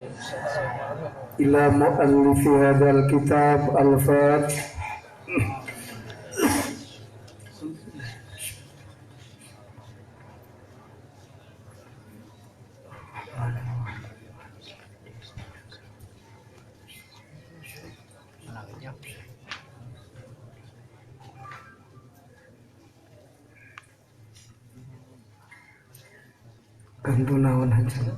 Ila muallifi hadzal kitab al-Fatih. Gantu naon haja.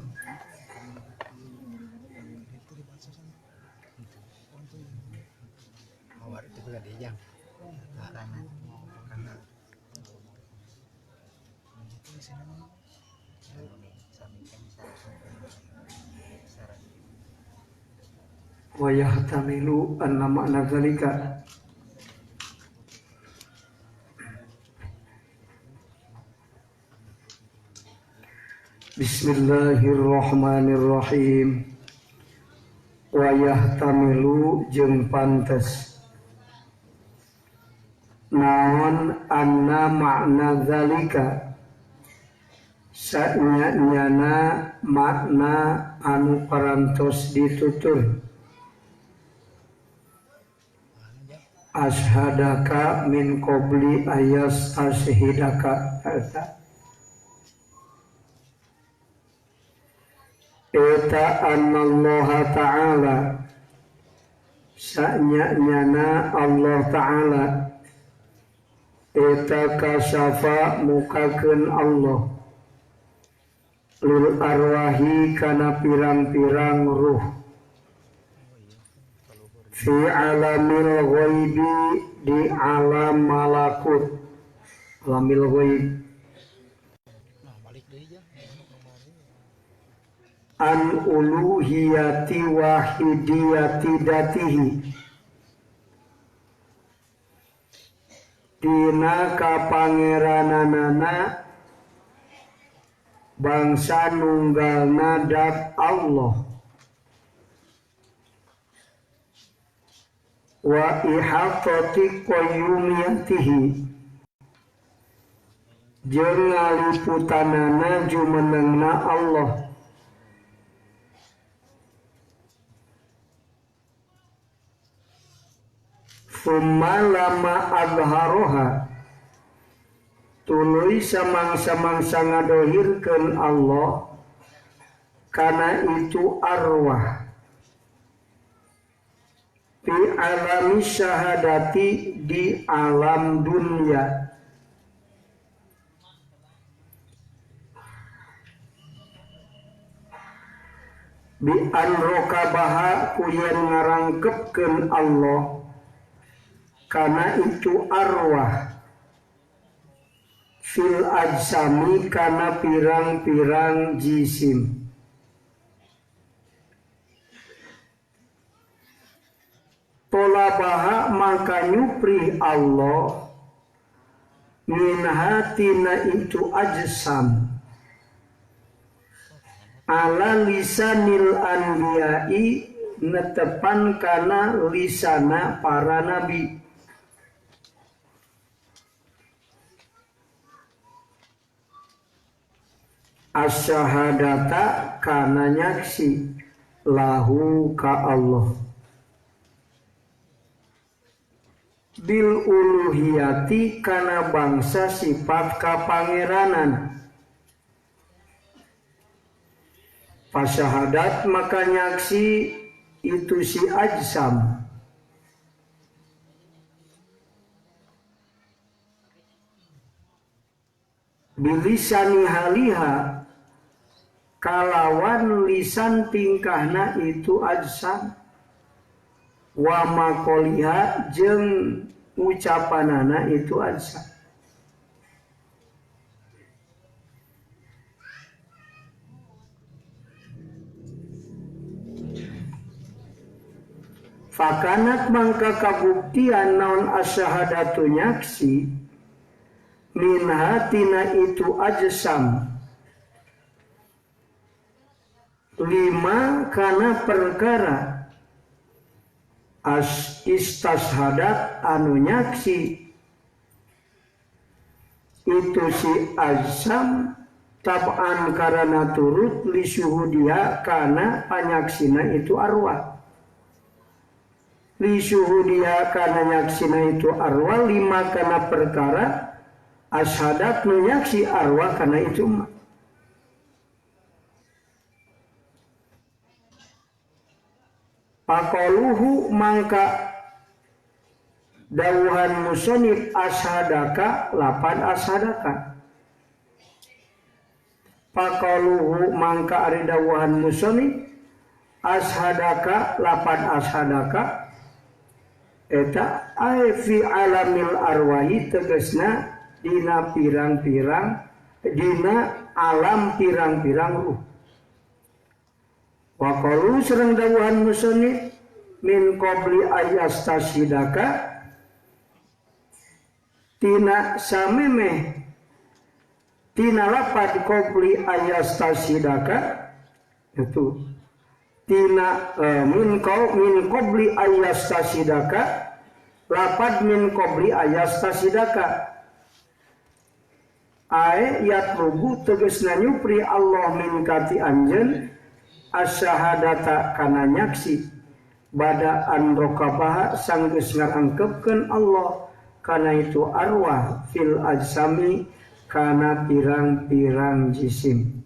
Wa yahtamilu anna ma'na dzalika Bismillahirrahmanirrahim. Wa yahtamilu jeung pantes naon anna makna dzalika sanya-nyana makna anu parantos ditutur ashadaka min qabli ayas ashidaka eta eta annallaha ta'ala sanya-nyana Allah ta'ala eta kasafa mukakeun Allah lil arwahi kana pirang-pirang ruh fi alamil ghaibi di alam malakut alamil ghaib an uluhiyati wahidiyati datihi dina kapangerananana bangsa nunggalna dat Allah wa ihatati qayyumiyatihi jeung ngaliputanana jumenengna Allah summa lama adharoha tuluy samangsa-mangsa ngadohirkeun Allah kana itu arwah fi alami syahadati di alam dunia bi an rokabaha ku yen ngarangkepkeun Allah kana itu arwah fil ajsami kana pirang-pirang jisim tolabaha maka nyuprih Allah min hatina itu ajsam ala lisanil anbiya'i netepan kana lisana para nabi asyhadata kana nyaksi lahu ka Allah bil uluhiyati kana bangsa sifat kapangeranan pasyahadat maka nyaksi itu si ajsam bilisani haliha kalawan lisan tingkahna itu ajsam wa maqoliha jeung ucapanana itu ajsam fakanat mangka kabuktian naon asyhadatu nyaksi min hatina itu ajsam lima kana perkara as istashadat anu nyaksi itu si ajsam Tab'an karana turut li syuhudiha kana panyaksina itu arwah. Li syuhudiha kana nyaksina itu arwah lima kana perkara ashadat menyaksi arwah kana itu ma. Paqaluhu mangka dawuhan musonib ashadaka lapan ashadaka. Paqaluhu mangka ari dawuhan musonib ashadaka lapan ashadaka eta ai fi alamil arwahi tegasna dina pirang-pirang dina alam pirang-pirang ruh. Wa qalu sareng dawuhan musonib min qabli ayastasidaka tina samemeh tina lapat qabli ayastasidaka itu tina min qabli ayastasidaka lapat min qabli ayastasidaka ae yatlubu tegasna nyupri Allah min kati anjeun asyhadata kana nyaksi bada an raqabaha sanggeus ngarangkepkeun Allah kana itu arwah fil ajsami kana pirang-pirang jisim.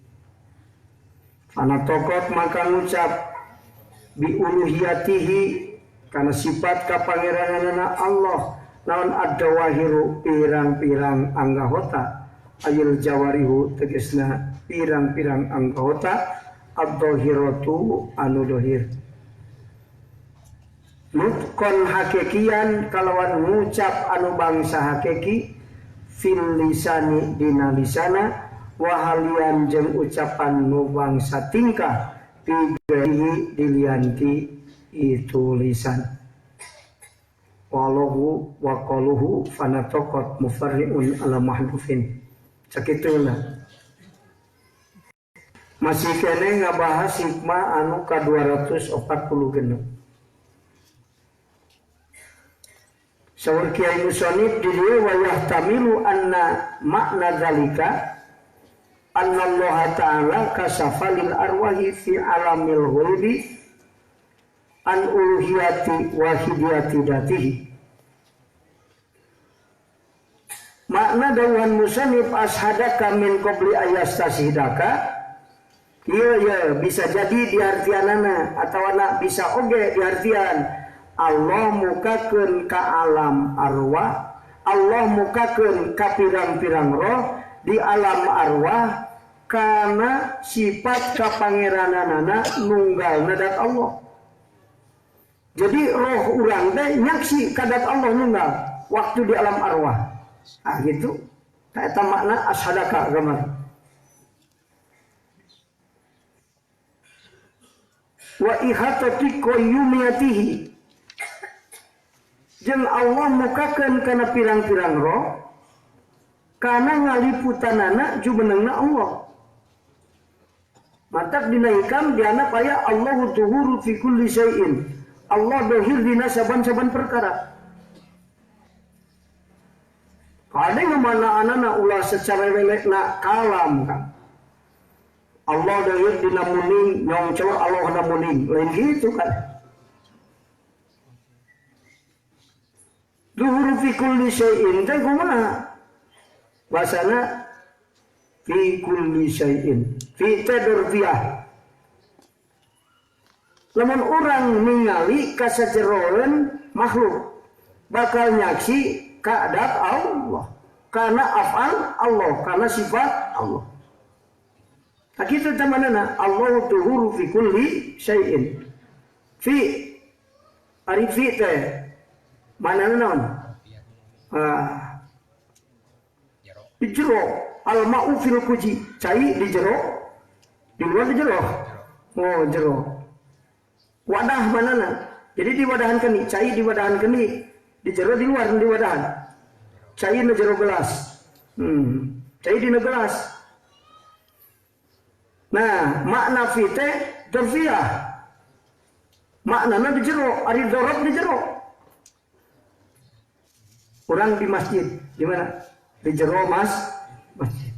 Ana tokot maka ngucap bi uluhiyatihi kana sifat kapangerananana Allah naon ad-dawahiru pirang-pirang anggahota ayil jawarihu tegasna pirang-pirang anggahota ad-dahiratu anu dohir. Nutkon hakikian kalawan ngucap anu bangsa hakiki fil lisani dina lisana wahalian jeung ucapan nu bangsa tingkah pigaihi dilianti itu lisan. Walahu wa qaluhu fanataqat mufarri'un ala mahdhufin. Sakituna. Masih kene ngabahas hikmah anu ka 246. Saur Kiai Musonib di dieu wa yahtamilu anna makna zalika anna Allah ta'ala kasafa lil arwahi fi alamil ghaibi an uluhiyati wa hidayati datihi. Makna dawuhan musannif ashadaka min qabli ayastasidaka iya ya bisa jadi diartianana atawa bisa oge diartian Allah mukakeun ka alam arwah, Allah mukakeun ka pirang-pirang roh di alam arwah karena sifat kapangerananana nunggal dat Allah. Jadi roh urang teh nyaksi kadat Allah nunggal waktu di alam arwah. Ah gitu. Eta makna ashadaka gamar. Wa ihatati qayyumiyatihi. Jeung Allah mukakeun kana pirang-pirang roh kana ngaliputanana jumenengna Allah. Matak dina hikam diana paya Allahu tuhuru fi kulli syai'in. Allah dohir dina saban-saban perkara. Kade ngamana anana ulah secara welekna kalam kan. Allah dohir dina muning nyongcor Allah na muning. Lain gitu kan. Duhur fi kulli syai'in teh kumaha? Bahasana fi kulli syai'in. Fi tadrfiyah. Lamun urang ningali ka sajeroeun makhluk bakal nyaksi ka adat Allah. Karena af'al Allah, karena sifat Allah. Tak kitu teh manana Allahu tuhuru fi kulli syai'in. Fi ari fi teh mana naon? Di jero al ma'u fil kuji, cai di jero, di luar di jero. Oh, jero. Wadah manana? Jadi di wadahan keni, cai di wadahan keni, di jero di luar di wadahan. Cai na jero gelas. Cai di gelas. Nah, makna fi teh dzarfiyah. Maknana di jero, ari dzaraf di jero. Orang di masjid, di mana? Di jero masjid.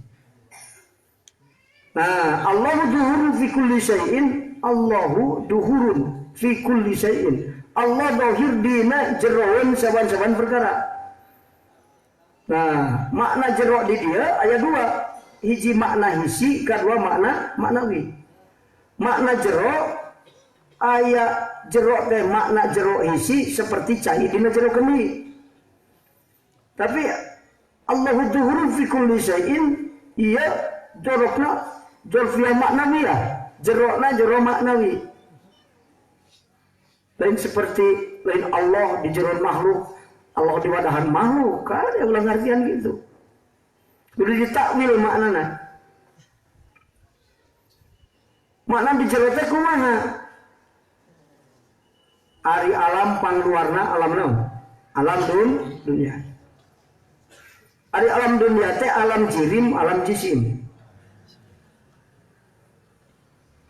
Nah, Allahu duhurun fi kulli syai'in, Allahu duhurun fi kulli syai'in. Allah dohir dina jeroan saban-saban perkara. Nah, makna jero di dia aya dua. Hiji makna hisi, kedua makna maknawi. Makna jero aya jero teh makna jero hisi seperti cai dina jero kendi. Tapi Allahu duhurun fi kulli syai'in ieu jorokna jorfiyah maknawiyah, jerokna jero maknawi. Lain seperti lain Allah di jero makhluk, Allah di wadahan makhluk, kan ya ulah ngartian gitu. Kudu ditakwil maknana. Makna di jero teh kumaha? Ari alam pangluarna alam naon? Alam dunia. Ari alam dunia teh alam jirim, alam jisim.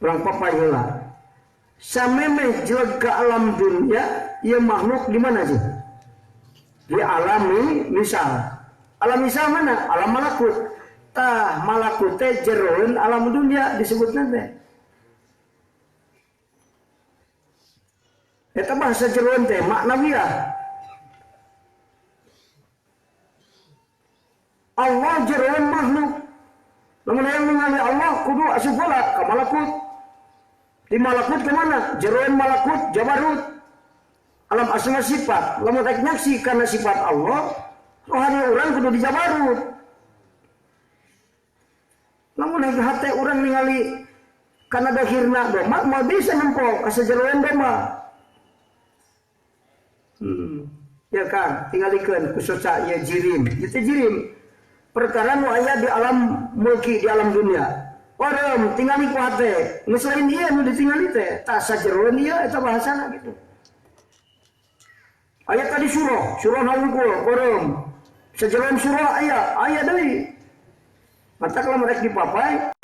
Urang papai heula. Samemeh jelek ke alam dunia, ieu makhluk di mana sih? Di alam misal. Alam misal mana? Alam malakut. Tah malakut teh jeroan alam dunia disebutna teh. Eta bahasa jeroan teh maknawiyah. Allah jeroan makhluk. Lamun hayang ningali Allah kudu asup heula ka malakut. Di malakut kemana? Jeroan malakut jabarut. Alam asma sifat. Lamun rek nyaksi karena sifat Allah, rohani urang kudu di jabarut. Lamun rek hate urang ningali kana dahirna doma moal bisa nempo ka sajeroan doma. Ya kan, tingalikeun ku soca ieu jirim. Ieu teh jirim. Perkara nu aya di alam mulki, di alam dunia. Orem tingali ku hate, nu selain ieu nu ditingali teh, tah sajeroan ieu eta bahasana gitu. Aya tadi surah, surah hungkul, orem. Sajeroan surah aya, aya deui. Mata kalau mereka dipapai,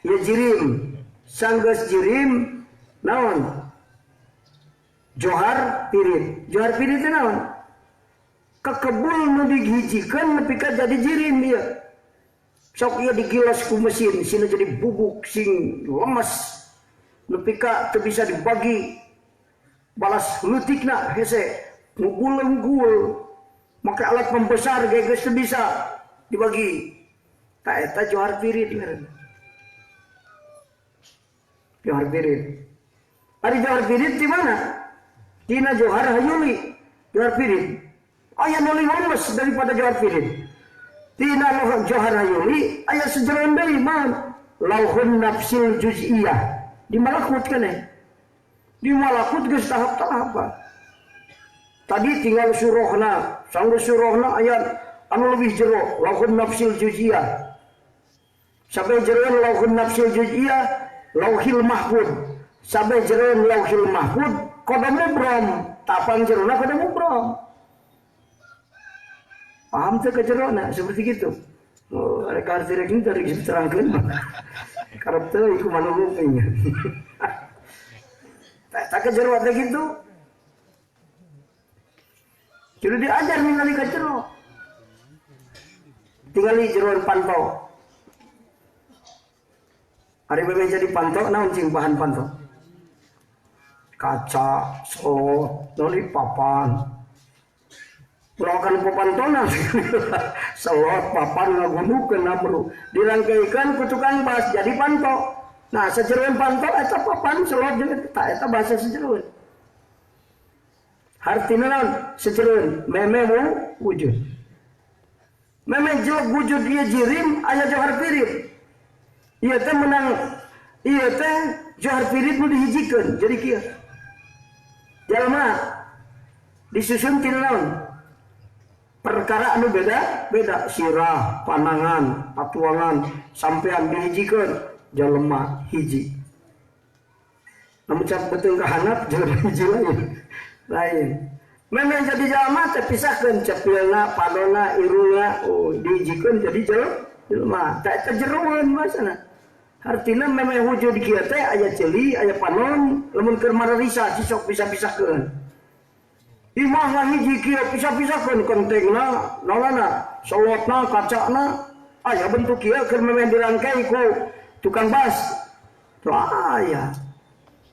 ieu jirim. Sanggeus jirim naon? Johar pirit. Johar pirit teh naon? Kekebul nu dihijikeun nepi ka jadi jirim ieu. Sok ieu digilas ku mesin, sina jadi bubuk sing lemes. Nepi ka teu bisa dibagi. Balas leutikna hese, ngugul-ngugul. Make alat pembesar ge geus teu bisa dibagi. Tah eta johar pirit ngaranna. Johar pirit. Ari johar pirit di mana? Tina johar hayuli, johar pirit. Aya nu lemes daripada johar pirit. Tina johar hayuli aya sejeroan deui mah lauhun nafsil juz'iyah. Di malakut keneh. Di malakut geus tahap-tahap. Tadi tinggal surohna, sanggeus surohna aya anu leuwih jero, lauhun nafsil juz'iyah. Sampai jeroan lauhun nafsil juz'iyah, lauhil mahfud. Sampai jeroan lauhil mahfud, kodam mubrom, tapang jerona kodam mubrom. Paham teu ke jerona seperti gitu. Oh, rek arti rek ini dari diterangkeun. Karep teu iku manunguping. Tak ke jero teh gitu. Jadi diajar ningali ka jero. Tingali jeroan pantau. Ari memeh jadi pantau naon cing bahan pantau? Kaca, selot, noli papan. Melakukan pepantonan, selot papan ngagunukeun amru dirangkaikan ku tukang bas jadi panto. Nah sejeroan panto eta papan selot jeung eta eta bahasa sejeroan. Hartina naon sejeroan memeh wujud. Memeh jelek wujud ieu jirim aya johar pirit. Ieu teh menang ieu teh johar pirit nu dihijikeun jadi kieu. Jalma disusun tina naon? Perkara anu beda beda sirah panangan patuangan sampean dihijikeun jalema hiji. Namun cap betul kahanap jelema hiji lain lain. Memang jadi jalma teh pisahkeun cepilna padona irungna oh dihijikeun jadi jelema. Tah eta jeroan masana. Artina memang wujud kieu teh aya ceuli aya panon lamun keur mararisa sisok pisah-pisahkeun. Imah ngahiji kieu pisah-pisahkeun kentengna, naonana, solotna, kacana, aya bentuk kieu keur memeh dirangkai ku Tukang bas teu aya.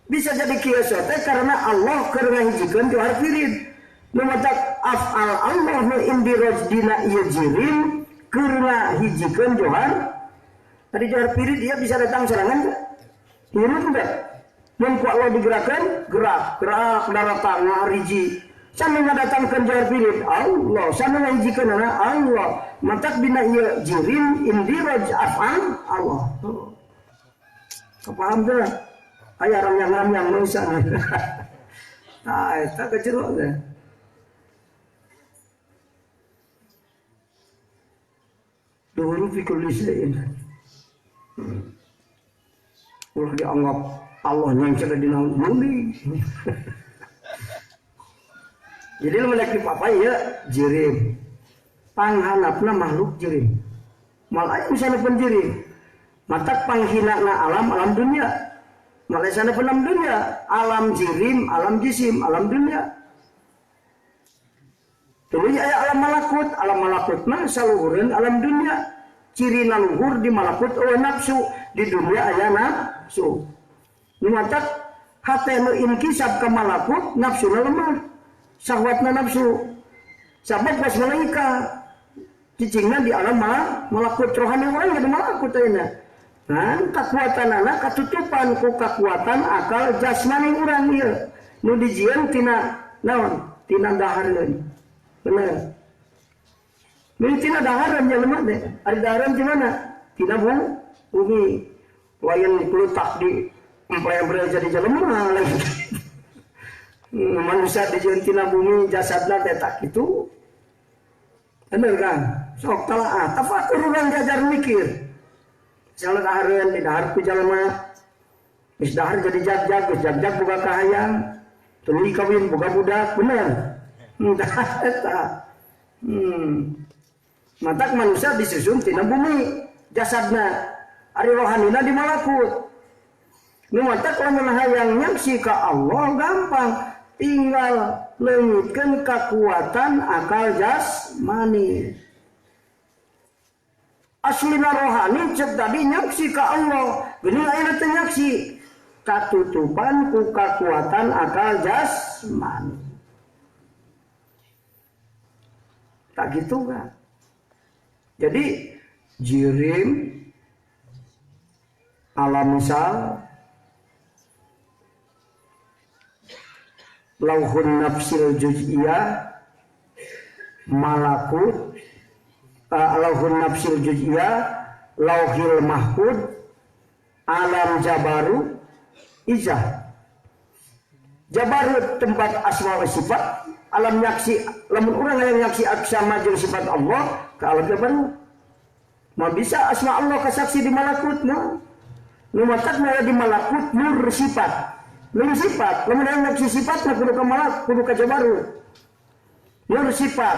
Bisa jadi kieu teh karena Allah keur ngahijikeun johar pirid. Nu matak afal Allah nu indiroj dina ieu jirim keur ngahijikeun johar. Tadi johar pirid dia bisa datang serangan teu? Hirup teu? Mun ku Allah digerakkeun, gerak, gerak daratang ngariji. Sanu ngadatangkeun johar pirid Allah, sanu ngahijikeunana Allah. Matak dina ieu jirim indiroj afal Allah. Paham teu? Aya ramyang-ramyang manusia. Nah, eta kecero teh. Duhuru fi kulli syai'in. Ulah dianggap Allah nyangcet dina bumi. Jadi lu menek apa ya jirim. Panghanapna makhluk jirim. Mal aya misalna pun jirim. Matak panghinana alam alam dunia. Malaisana penam dunia, alam jirim, alam jisim, alam dunia. Tuluy aya alam malakut mah saluhureun alam dunia. Ciri luhur di malakut eueuh nafsu, di dunia aya nafsu. Nu matak hate nu inkisab ka malakut, nafsuna lemah. Syahwatna nafsu. Sabab pas malaikat cicingna di alam malakut rohani urang di malakut ayeuna. Nah, kekuatan anak katutupan ku kekuatan akal jasmani urang ieu. Nu dijieun tina naon? Tina dahareun. Bener. Nu tina dahareun jelema teh. Ari dahareun di mana? Tina bumi. Lain dipeletak di emple-emple jadi jelema lagi. Manusia dijieun tina bumi jasadna teh tak kitu. Bener kan? Sok telaah, tafakur urang jajar mikir. Misalnya dahareun di dahar ku jalma. Geus dahar jadi jag-jag, geus jag-jag boga kahayang. Tuluy kawin boga budak, bener. Tah eta. Matak manusia disusun tina bumi jasadna. Ari rohanina di malakut. Nu matak lamun hayang nyaksi ka Allah gampang, tinggal leungitkeun kakuatan akal jasmani. Aslina rohani cek tadi nyaksi ka Allah, geuning ayeuna teh nyaksi katutupan ku kakuatan akal jasmani. Tak gitu kan. Jadi jirim alam misal lauhun nafsil juz'iyah malakut lauhun nafsil juz'iyah lauhil mahfud alam jabaru izah. Jabarut tempat asma wa sifat, alam nyaksi lamun urang yang nyaksi aksama jeung sifat Allah ke alam jabarut. Mah bisa asma Allah kasaksi di malakut mah. Nu matak mah di malakut nur sifat. Nur sifat, lamun hayang nyaksi sifat mah kudu ka malak, kudu ka jabarut. Nur sifat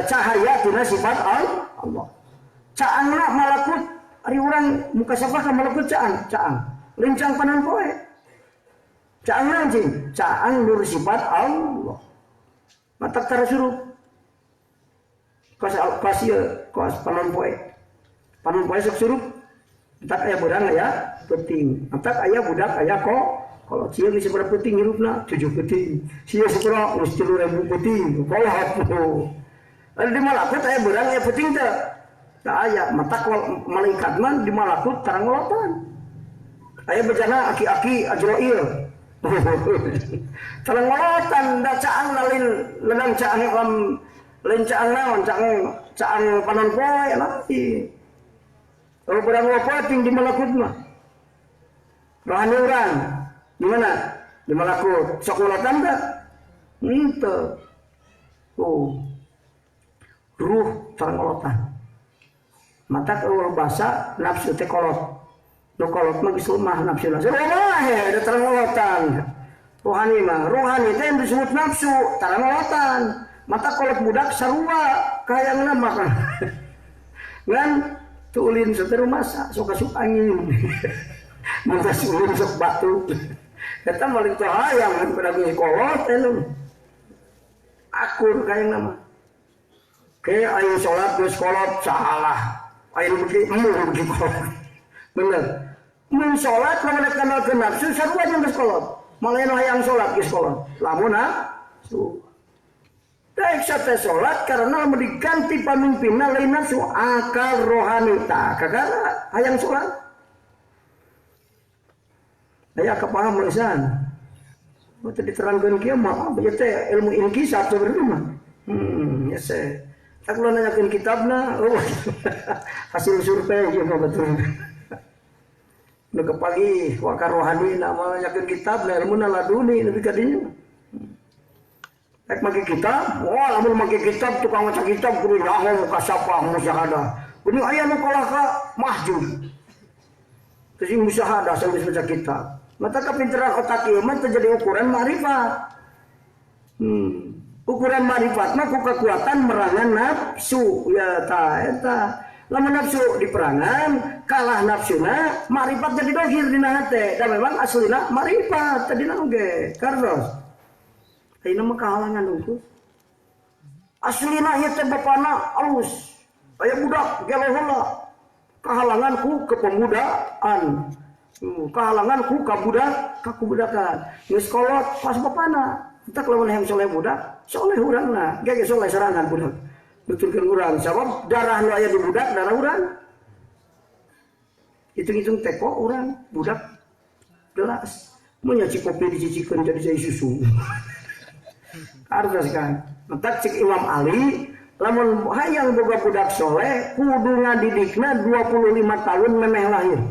cahaya tina sifat Allah. Caangna malakut ari urang muka safah ka malakut caang, caang. Lincang panon poe. Caang anjing, caang nur sifat Allah. Matak tara suruh. Kos kos ieu, kos panon poe. Panon poe sok suruh. Entak aya beurang aya peuting. Entak aya budak aya kok. Kalau sia geus sabaraha peuting hirupna? 7 peuting. Sia sabaraha geus 3.000 peuting. Kolot. Ari di malakut aya beurang aya peuting teu? Teu aya. Matak malaikat mah di malakut tarang ngolotan. Aya bejana aki-aki Azrail. Tarang ngolotan da caang lain ledang caang alam lain caang naon caang caang panon poe lain. Kalau beurang peuting di malakut mah. Rohani urang di mana? Di malakut. Sok ngolotan teu? Henteu. Oh. Ruh tarang ngolotan. Matak eueuh basa nafsu teh kolot. Nu kolot mah geus lemah nafsuna. Lemah he da tarang ngolotan. Rohani mah, rohani teh disebut nafsu, tarang ngolotan. Mata kolot budak sarua kahayangna mah. Ngan tuulin sateru masa sok asup angin. Mun ulin sok batu. Eta maling teh hayang kan pada geus kolot teh lu. Akur kahayangna mah. Ke ayo salat geus kolot salah. Aya nu beuki embung beuki kolot. Bener. Mun salat lamun rek kandalkeun nafsu sarua jeung geus kolot. Malah nu hayang salat geus kolot. Lamun nafsu. Daek sate salat karena lamun diganti pamimpinna lain nafsu akal rohani tah kakara hayang salat. Aya kapaham lisan. Teu diterangkeun kieu mah ieu teh ilmu inkisaf sebenarnya mah. Ya seh. Tak kula nanyakeun kitabna, oh. Hasil survei ieu mah betul. Nu kepagi wakar rohani na mah nanyakeun kitabna ilmuna laduni nepi ka dinya. Rek make kitab, wah lamun make kitab tukang maca kitab kudu nyaho mukasapah musyahadah. Kudu aya nu kalah ka mahjub. Terus musyahadah sambil maca kitab. Mata kepintaran otak ieu mah teu jadi ukuran ma'rifat. Ukuran ma'rifat mah ku kekuatan merangan nafsu ya ta eta. Lamun nafsu diperangan, kalah nafsuna, ma'rifat jadi dohir dina hate. Da memang aslina ma'rifat tadina oge. Kartos. Ayeuna mah kahalangan unggul. Aslina ieu teh bapana alus. Aya budak gelo heula. Kahalangan ku kepemudaan. Kahalangan ku kabudak, kakubudakan. Geus kolot pas bapana. Entak lamun hayang soleh budak, soleh urangna. Ge soleh sorangan budak. Nuturkeun urang sabab darah nu aya di budak darah urang. Hitung-hitung teko urang budak gelas. Mun nyaci kopi dicicikeun jadi cai susu. Artos kan. Mentak cek Imam Ali, lamun hayang boga budak soleh kudu ngadidikna 25 tahun memeh lahir.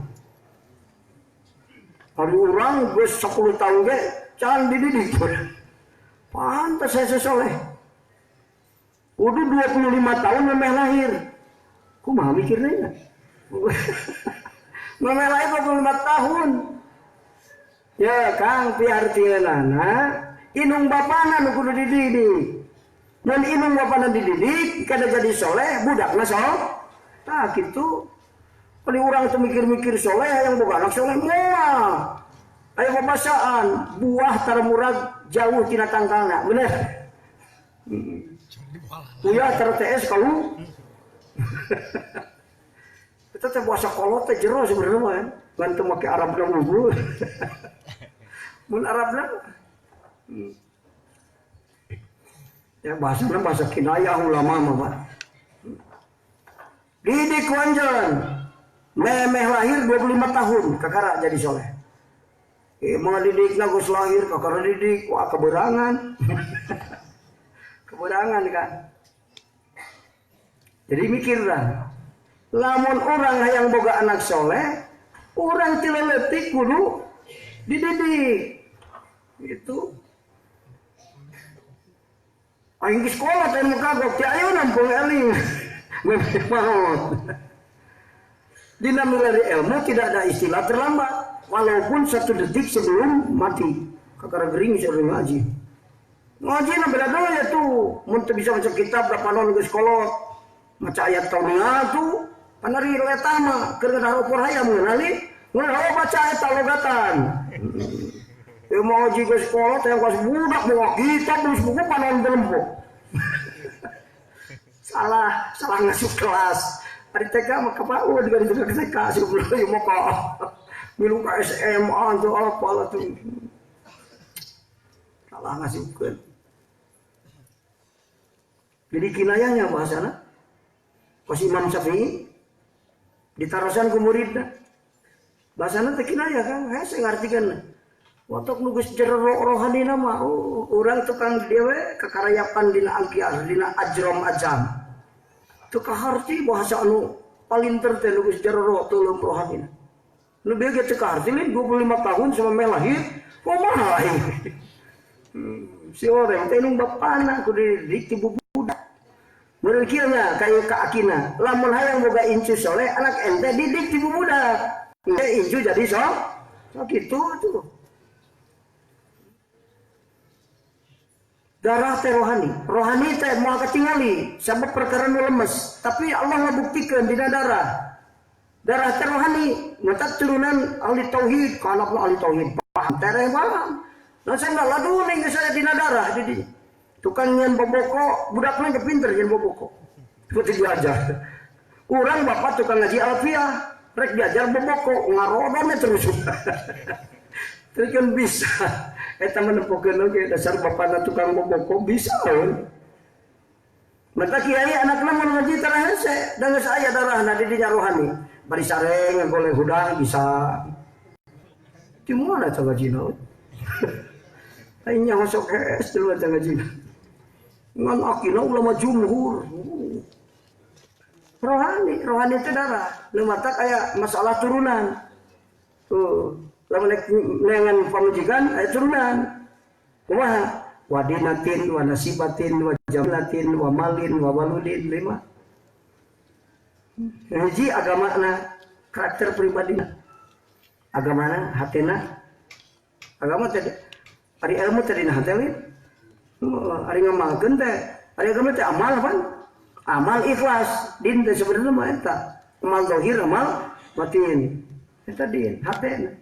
Ari urang geus 10 tahun ge can dididik. Pantes saya soleh. Kudu 25 tahun memeh lahir. Kumaha mikirna? Memeh lahir 25 tahun. Ya Kang piartieunana inung bapana nu kudu dididik. Mun inung bapana dididik kada jadi soleh budakna sok. Tah kitu. Kali urang teu mikir-mikir soleh hayang boga anak soleh moal. Aya babasaan buah tara murag jauh tina tangkalna, bener. Uyah tara TS kalu. Eta teh bahasa kolot teh jero sebenarnya mah. Ngan teu make Arabna unggul. Mun Arabna ya bahasana bahasa kinayah ulama mah Pak. Didik wanjan memeh lahir 25 tahun kakara jadi soleh. Mau didik geus lahir kakara didik wah keberangan. Keberangan kan. Jadi mikir dah. Lamun urang hayang boga anak soleh, urang ti leutik kudu dididik. Itu. Aing di sekolah teh nu kagok ti ayeuna nampung eling. Memeh maot. Dina milari ilmu tidak ada istilah terlambat, walaupun satu detik sebelum mati. Kakara gering seueur ngaji. Ngaji na beda deui atuh, mun teu bisa maca kitab da panon geus kolot. Maca ayat kaunina tuh, panari letah mah keur ngaropor hayam ngeunali, ngeunah baca eta logatan. Ieu mah ngaji geus kolot hayang kelas budak bawa kitab geus buku panon belempok. Salah, salah ngasup kelas. Ari TK mah ka PAUD di TK sebelum ieu mah ka milu ka SMA atau apa lah tuh. Salah ngasupkeun. Jadi kinayahnya bahasana. Pas Imam Syafi'i ditarosan ku muridna. Bahasana teh kinayah kan, hese ngartikeun. Watok nu geus jero rohanina mah, oh, urang tukang dieu we kakarayapan dina angkiar, dina ajrom ajam. Teu kaharti bahasa anu palinter teh nu geus jero teuleum rohanina. Nu bieu ge teu kaharti lain 25 tahun samemeh lahir, kumaha aing. Si orang teh nu bapana kudu dididik ti budak. Mun kieu nya kayu ka akina, lamun hayang boga incu soleh anak ente didik ti budak. Ente incu jadi sok. Sok kitu tuh. Darah teh rohani, rohani teh moal katingali sabab perkara nu lemes, tapi Allah ngabuktikeun dina darah. Darah teh rohani, matak turunan ahli tauhid, ka anakna ahli tauhid paham tereh paham. Nah saya enggak laduni geus aya dina darah di dinya. Tukang nyeun boboko, budakna ge pinter nyeun boboko. Seperti diajar. Kurang bapak tukang ngaji alfiah, rek diajar boboko ngarodone terus. Terus kan bisa. Eta menempokeun oge dasar bapana tukang boboko bisa we. Mata kiai anakna mun ngaji tara hese, da geus aya darahna di dinya rohani. Bari sareng ngagoleh hudang bisa. Di mana eta ngajina? Aing nyaho sok hees dulu eta ngajina. Ngan akina ulama jumhur. Rohani, rohani itu darah. Nu matak aya masalah turunan. Tuh, lamun neangan pamajikan aya turunan. Kumaha? Wadinatin, wa nasibatin, wa jamilatin, wa malin, wa waludin, lima. Hiji agamana, karakter pribadina. Agamana, hatena. Agama teh ari ilmu teh dina hate we. Ari ngamalkeun teh, ari agama teh amal pan. Amal ikhlas, din teh sebenarnya mah eta. Amal zahir, amal batin. Eta din, hatena.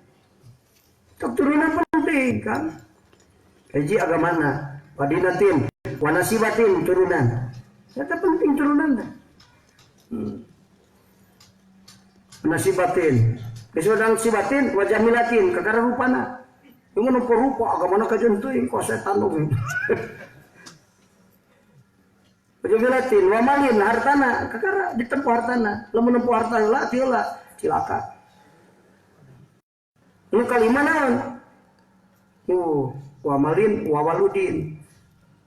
Keturunan penting kan. Hiji agamana, wadinatin, wanasibatin turunan. Eta penting turunan teh. Nasibatin. Geus sibatin wajah milatin kakara rupana. Ieu mah rupa agamana kajeun teuing kok setan oge. Wajah milatin wa malin hartana kakara ditempo hartana. Lamun nempo harta heula teu heula cilaka. Nu kalima naon? Wa malin wa waludin.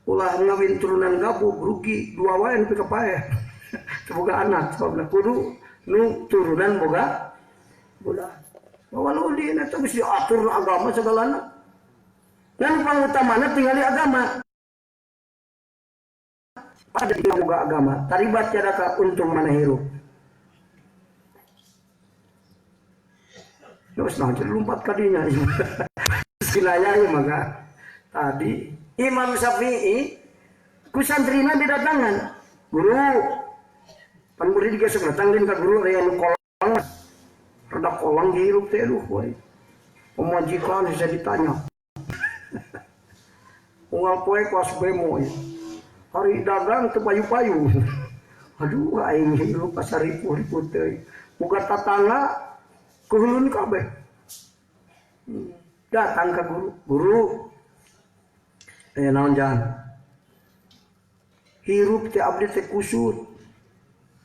Ulah ngawin turunan gabug rugi dua wae nepi ka paeh. Teu boga anak sababna kudu nu turunan boga budak. Waludin eta geus diatur agama segalana. Ngan pangutamana tingali agama. Ada di boga agama, taribat tiada untung mana hirup. Terus nah jadi lompat kadinya. Silaya ieu maka tadi Imam Syafi'i ku santrina didatangan. Guru pan murid ge sok datang ka guru aya nu kolong. Rada kolong hirup teh aduh we. Pemajikan bisa ditanya. Unggal poe kelas bemo ieu. Hari dagang teu payu-payu. Aduh aing hirup pasar ripuh-ripuh teh. Boga tatangga kuhulun kabeh. Datang ke guru, guru naon jahan. Hirup teh abdi teh kusut.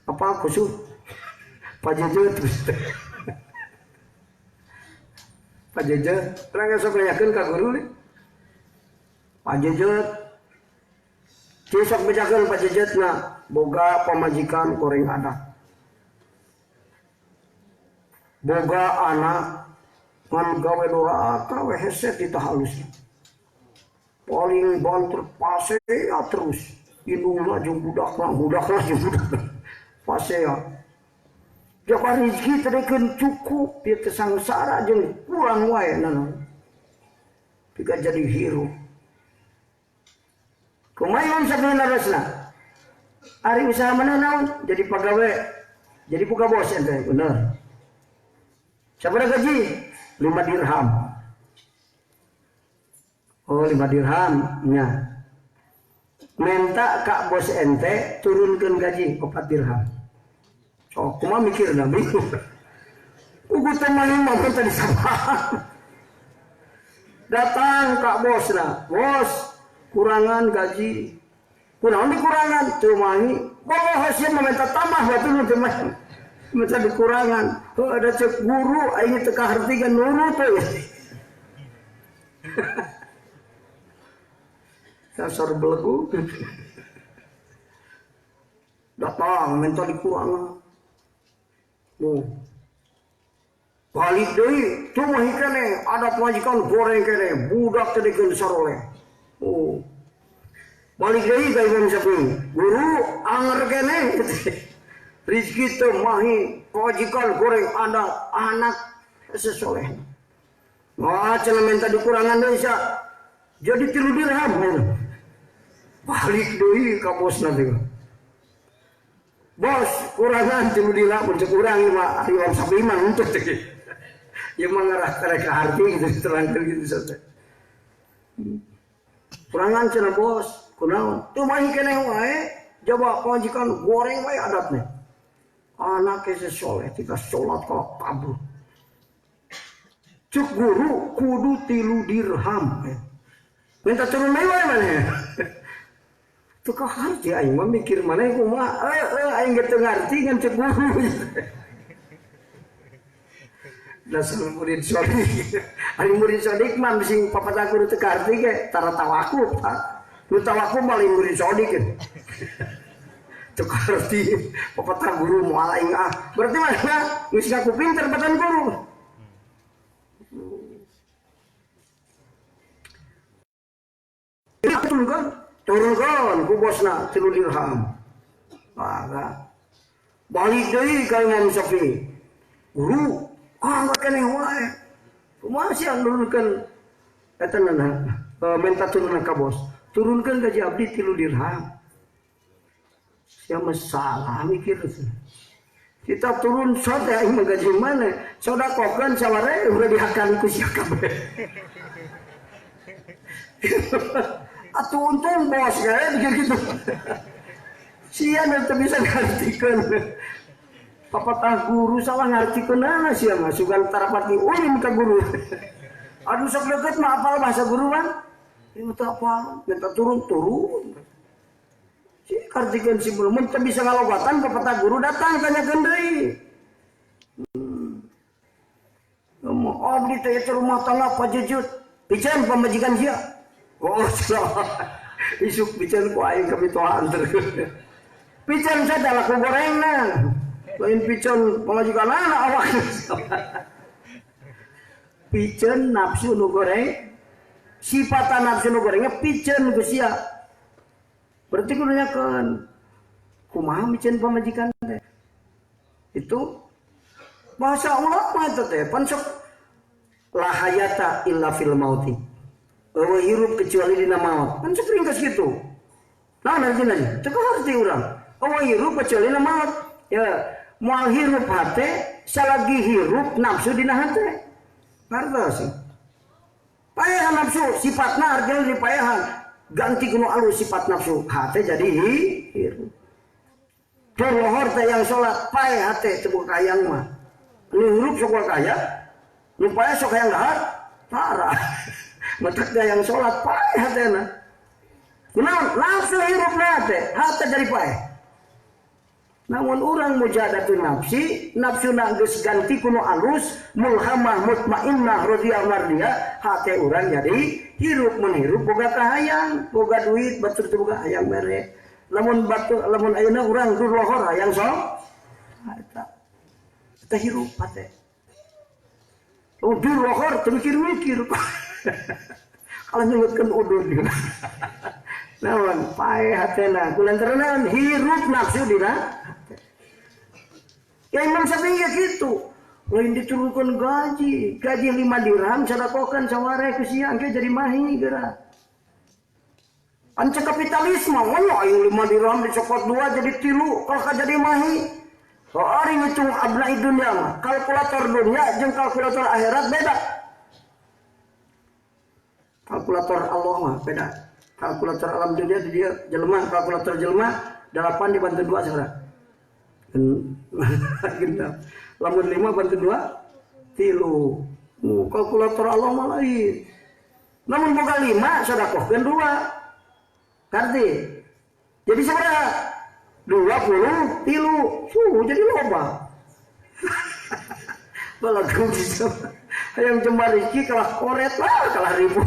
Apa kusut? Pajejet. Pajejet, terang sok nanyakeun ka guru nih. Pajejet. Sok bejakeun pajejetna, boga pamajikan goreng anak. Boga anak ngan gawe doraka we hese tita halusna. Paling banter pasea terus. Indungna jeung budakna, budakna jeung budakna. Pasea. Jaka rezeki teh cukup, ieu teh sangsara jeung kurang wae naon. Pika jadi hirup. Kumaha Imam Syafi'i narosna? Ari usaha mana naon? Jadi pagawe. Jadi buka bos ente, bener. Sabaraha gaji? 5 dirham. Oh, 5 dirham nya. Minta kak bos ente turunkeun gaji 4 dirham. Oh, kumaha mikirna bingung. Kuku teh mah mampu tadi sabar. Datang kak bosna, bos kurangan gaji. Kunaon dikurangan? Teu mahi. Boh hasil meminta tambah batu nu teu mahi. Minta dikurangan. Heuh ada cek guru aing teu kaharti kan nurut we. Dasar belegu. Datang minta dikurangan. Balik deui, teu mahi keneh, ada pamajikan goreng keneh, budak teh dikeun saroleh. Oh. Balik deui ka Imam Syafi'i. Guru anger keneh. Rezeki teu mahi, pamajikan goreng anak, anak sesoleh. Wah, cenah minta dikurangan deui sia. Jadi 3 dirham. Balik deui ka bosna teh. Bos, kurangan 3 dirham mun cek urang ieu mah ari Imam Syafi'i mah henteu teh. Ieu mah ngarah ka harti gitu terangkeun gitu saja. Kurangan cenah bos, kunaon? Teu mahi keneh wae, jaba pamajikan goreng wae adatna. Anaknya soleh tika sholat kalau kabur. Cuk guru kudu 3 dirham. Minta turun mewah mana? Tukang harti aing mah mikir mana kumaha aing ge teu ngarti ngan cek guru. Dasar murid sodik. Aing murid sodik mah sing papatah guru teu ngarti ge tara tawakuf tah. Nu tawakuf mah lain murid sodik. Teu ngarti papatah guru moal aing ah. Berarti mana geus ngaku pinter batan guru. Turunkan, turunkan ku bosna 3 dirham. Maka balik deui ka Imam Syafi'i. Guru, ah keneh wae. Kumaha sia nurunkeun eta nana minta turunna ka bos. Turunkeun gaji abdi 3 dirham. Sia mah salah mikir. Kita turun sote aing mah gaji mana? Sodakokeun saware udah dihakan ku sia kabeh. Atuh untung bos kayak gitu. Sia teu bisa ngartikeun. Papatah guru salah ngartikeun ana sia mah sugan tarapati ulin ka guru. Aduh sok deukeut mah apal bahasa guru mah. Ieu teu apal, minta turun-turun. Si kartikeun si belum teu bisa ngalogatan papatah guru datang tanyakeun deui. Oh, abdi teh eta rumah tangga pajujut. Pican pamajikan sia. Oh, salah. Isuk pican ku aing kami toaan terus. Pican saya laku gorengna. Lain pican pamajikan anak awak. Pican nafsu nu goreng, sifat nafsu nu gorengnya pican ku sia. Berarti kudu nyakeun. Kumaha pican pamajikan teh? Itu bahasa ulama eta teh pan sok la hayata illa fil mauti. Eueuh hirup kecuali dina maut. Kan sok ringkas kitu. Nah, artina teu kaharti urang. Eueuh hirup kecuali dina maut. Ya, moal hirup hate salagi hirup nafsu dina hate. Ngartos sih. Paehan nafsu sifatna artinya dipaehan. Ganti kuno alus sifat nafsu hate jadi hirup. Lohor teh yang salat pae hate teu boga hayang mah. Nu hirup sok kaya, nu pae sok hayang dahar, parah. Matak yang sholat pae hatena. Kunaon nafsu hirup hate, hate jadi pae. Namun urang mujahadatun nafsi, nafsuna geus ganti kuno alus, mulhamah mutmainnah radhiyah mardiyah, hate urang jadi hirup mun hirup boga kahayang, boga duit batur teu boga hayang mere. Lamun batur lamun ayeuna urang dur lohor hayang sok eta. Eta hirup hate. Lamun dur lohor teu mikir-mikir. Kalau nyebutkan udur naon pae hatena kulantaran hirup nafsu dina hate. Ya Imam Syafi'i ya gitu. Lain diturunkan gaji, gaji 5 dirham sadakohkeun saware ku sia engke jadi mahi geura. Anca kapitalisme wono ayo 5 dirham dicokot 2 jadi 3 kalau ka jadi mahi. Oh ari ngitung abnai dunya mah, kalkulator dunya jeung kalkulator akhirat beda. Kalkulator Allah mah beda. Kalkulator alam dunia dia jelema, kalkulator jelema 8 dibantu 2 sekarang. Genap. Lamun 5 bantu 2 3. Kalkulator Allah mah lain. Namun boga 5 sedekahkeun 2. Ngerti? Jadi sabaraha? 23. Jadi loba. Balagung bisa. Hayang jembar rezeki kalah koret lah, kalah ribu.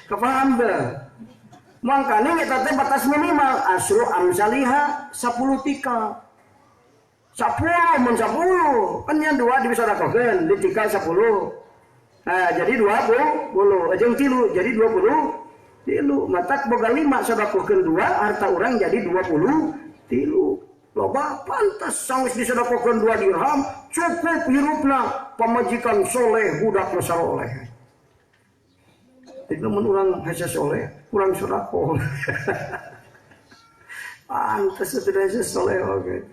Kepaham teu? Mangkane eta teh batas minimal asru amsaliha 10 tika. 10 mun 10 kan yang 2 dibisodakohkeun di tika 10. Nah, jadi 20 jeung 3 jadi 23. Matak boga 5 sodakohkeun 2 harta urang jadi 23. Loba pantas sanggeus disodakohkeun 2 dirham cukup hirupna pamajikan soleh budak nu saroleh. Jadi lamun urang hese soleh kurang sodakoh. Pantas teu hese soleh oge.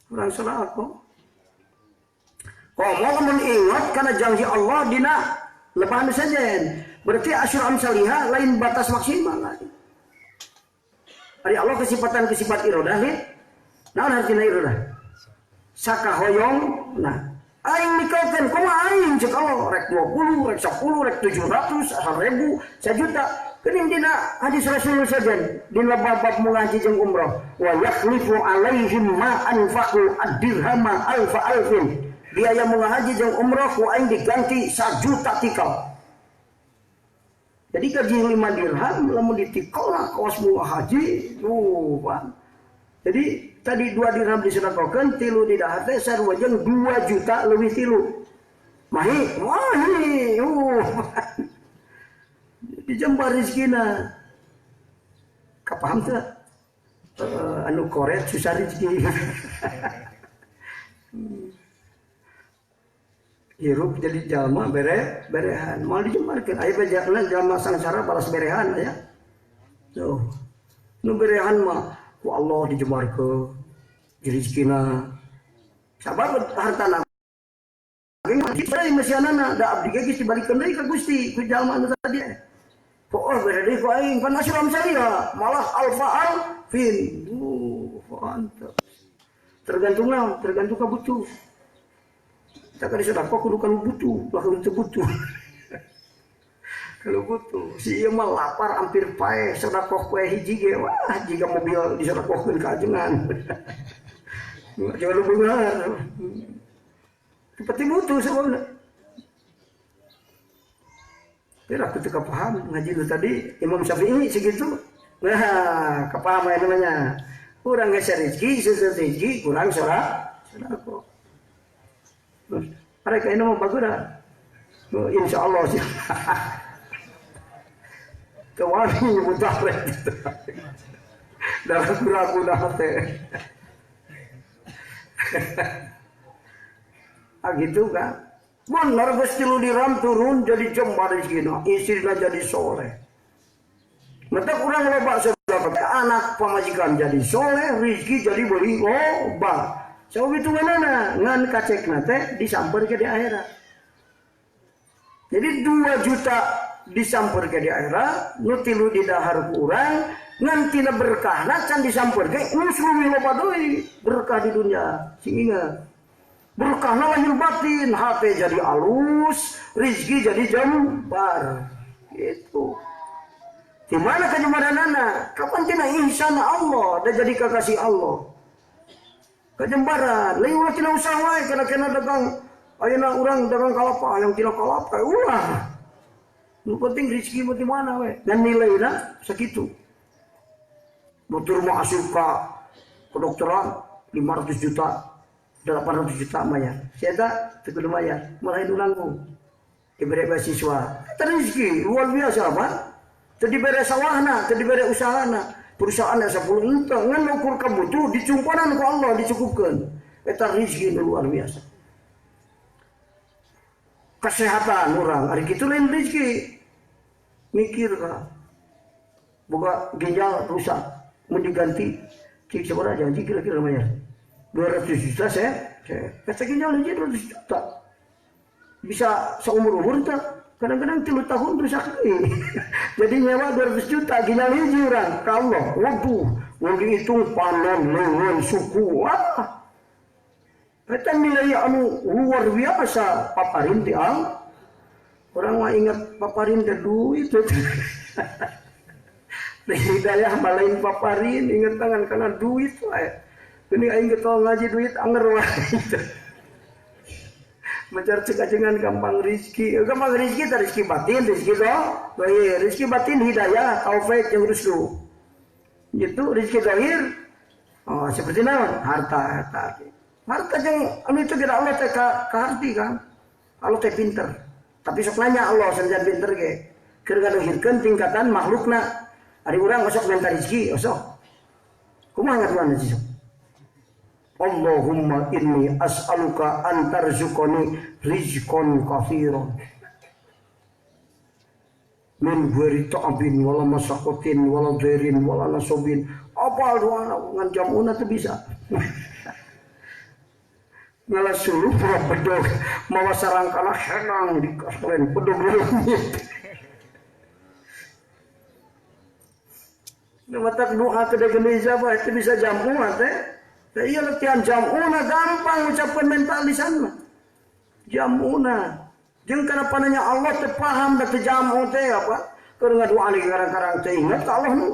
Kurang sodakoh. Komo lamun ingat kana janji Allah dina lepahan sajen. Berarti asyur amsaliha lain batas maksimal lain. Ari Allah kesifatan kesifat irodah nih. Naon artina irodah? Sakahoyong nah aing mikakeun kumaha aing cek Allah rek 20, rek 10, rek 700, 1000, 1 juta. Geuning dina hadis Rasulullah sajen dina bab ngaji jeung umroh wa yakhlifu alaihim ma anfaqu ad-dirhama alfa alfin. Biaya ngaji jeung umroh ku aing diganti 1 juta tikal. Jadi gaji 5 dirham lamun ditikal lah kawas bunga haji. Pak. Jadi tadi 2 dirham disedekahkeun, 3 di dahar teh sarua jeung 2 juta leuwih 3. Mahi, mahi. Dijembar rezekina. Kapaham teu? Anu koret susah rezeki. Hirup jadi jalma berehan. Moal dijembarkeun. Aya bejana jalma sangsara balas berehan aya. Tuh. Nu berehan mah ku Allah dijembarkeun. Rezekina. Sabab hartana ge mesianana da abdi ge geus dibalikeun deui ka Gusti ku jalma anu tadi. Oh, bere deui ku aing pan asram salia malah alfa alfin. Mantap. Tergantung naon, tergantung ka butuh. Kita kan disedekah kudu kalau butuh, lah kalau teu butuh. Kalau butuh, si ieu mah lapar hampir paeh, sedekah poe hiji ge wah jiga mobil disedekahkeun ka ajengan. Jangan lu beunghar. Seperti butuh sebabna. Tapi aku teu paham ngaji lu tadi Imam Syafi'i segitu. Nah, kapaham aya namanya. Kurang geser rezeki, susah rezeki, kurang sedekah. Mereka ini mau bagus dah. Insya Allah sih. Kewani mutaret. Darah ragu dah teh. Ah gitu kan. Benar geus 3 dirham turun jadi jembar rezekina, istrina jadi soleh. Mata kurang loba sedekah, anak pamajikan jadi soleh, rezeki jadi beli loba. Sabab itu nganana ngan kacekna teh disamper ke di akhirat. Jadi 2 juta disamper ke di akhirat, nu 3 di dahar ku urang, ngan tina berkahna can disamper ke geus leuwih loba deui berkah di dunia. Sing ingat. Berkahna lahir batin, hati jadi alus, rezeki jadi jembar. Gitu. Di mana kejembaranana? Kapan tina ihsan Allah dan jadi kekasih Allah. Kejembaran, lain ulah tina usaha wae kena-kena dagang ayeuna urang dagang kalapa, yang tina kalapa ulah. Nu penting rezeki mah di mana we dan nilaina sakitu. Batur mah asup ka kedokteran 500 juta, 800 juta mayar. Sia eta teu kudu mayar, malah nu nanggung. Dibere beasiswa. Eta rezeki luar biasa, Pak. Teu dibere sawahna, teu dibere usahana. Perusahaan 10 juta ngan ukur kabutuh dicumpanan ku Allah dicukupkeun. Eta rezeki nu luar biasa. Kesehatan urang ari kitu lain rezeki. Mikir ka. Boga ginjal rusak mun diganti cik sabaraha janji kira-kira mayar. 200 juta saya kata ginjal aja 200 juta. Bisa seumur-umur tak? Kadang-kadang 3 tahun rusak deui. Jadi nyewa 200 juta ginjal hiji urang ka Allah. Waduh, mun dihitung panon, leungeun, suku. Wah. Eta nilai anu luar biasa paparin ti ang. Urang mah ingat paparin teh duit. Hidayah mah lain paparin, ingat tangan kana duit wae. Ini aing getol ngaji duit anger wae. Mencari cek-cekan gampang rezeki. Gampang rezeki teh rezeki batin, rezeki zahir. Rezeki batin hidayah, taufik jeung rusdu. Gitu rezeki zahir. Oh, seperti naon? Harta, harta. Harta jeung anu itu kira Allah teh ka harti kan. Allah teh pinter. Tapi sok nanya Allah sanajan pinter ge. Keur ngaluhirkeun tingkatan makhlukna. Ari urang osok minta rezeki, osok. Kumaha ngaduana sih sok? Allahumma inni as'aluka an tarzuqani rizqan katsiran min ghairi ta'abin wala masaqatin wala dhairin wala nasabin. Apa doana ngan jamuna teu bisa. Ngalah suluh bedog mawa sarangkana henang di kastelen bedog leungit. Matak doa ke ijabah itu bisa jamu teh. Teh iya latihan jamuna gampang ucapkan mental lisan mah. Jamuna. Jeung kana pananya Allah teu paham da teu jamu teh apa? Keur ngadoa lagi karang-karang teh ingat ka Allah nu.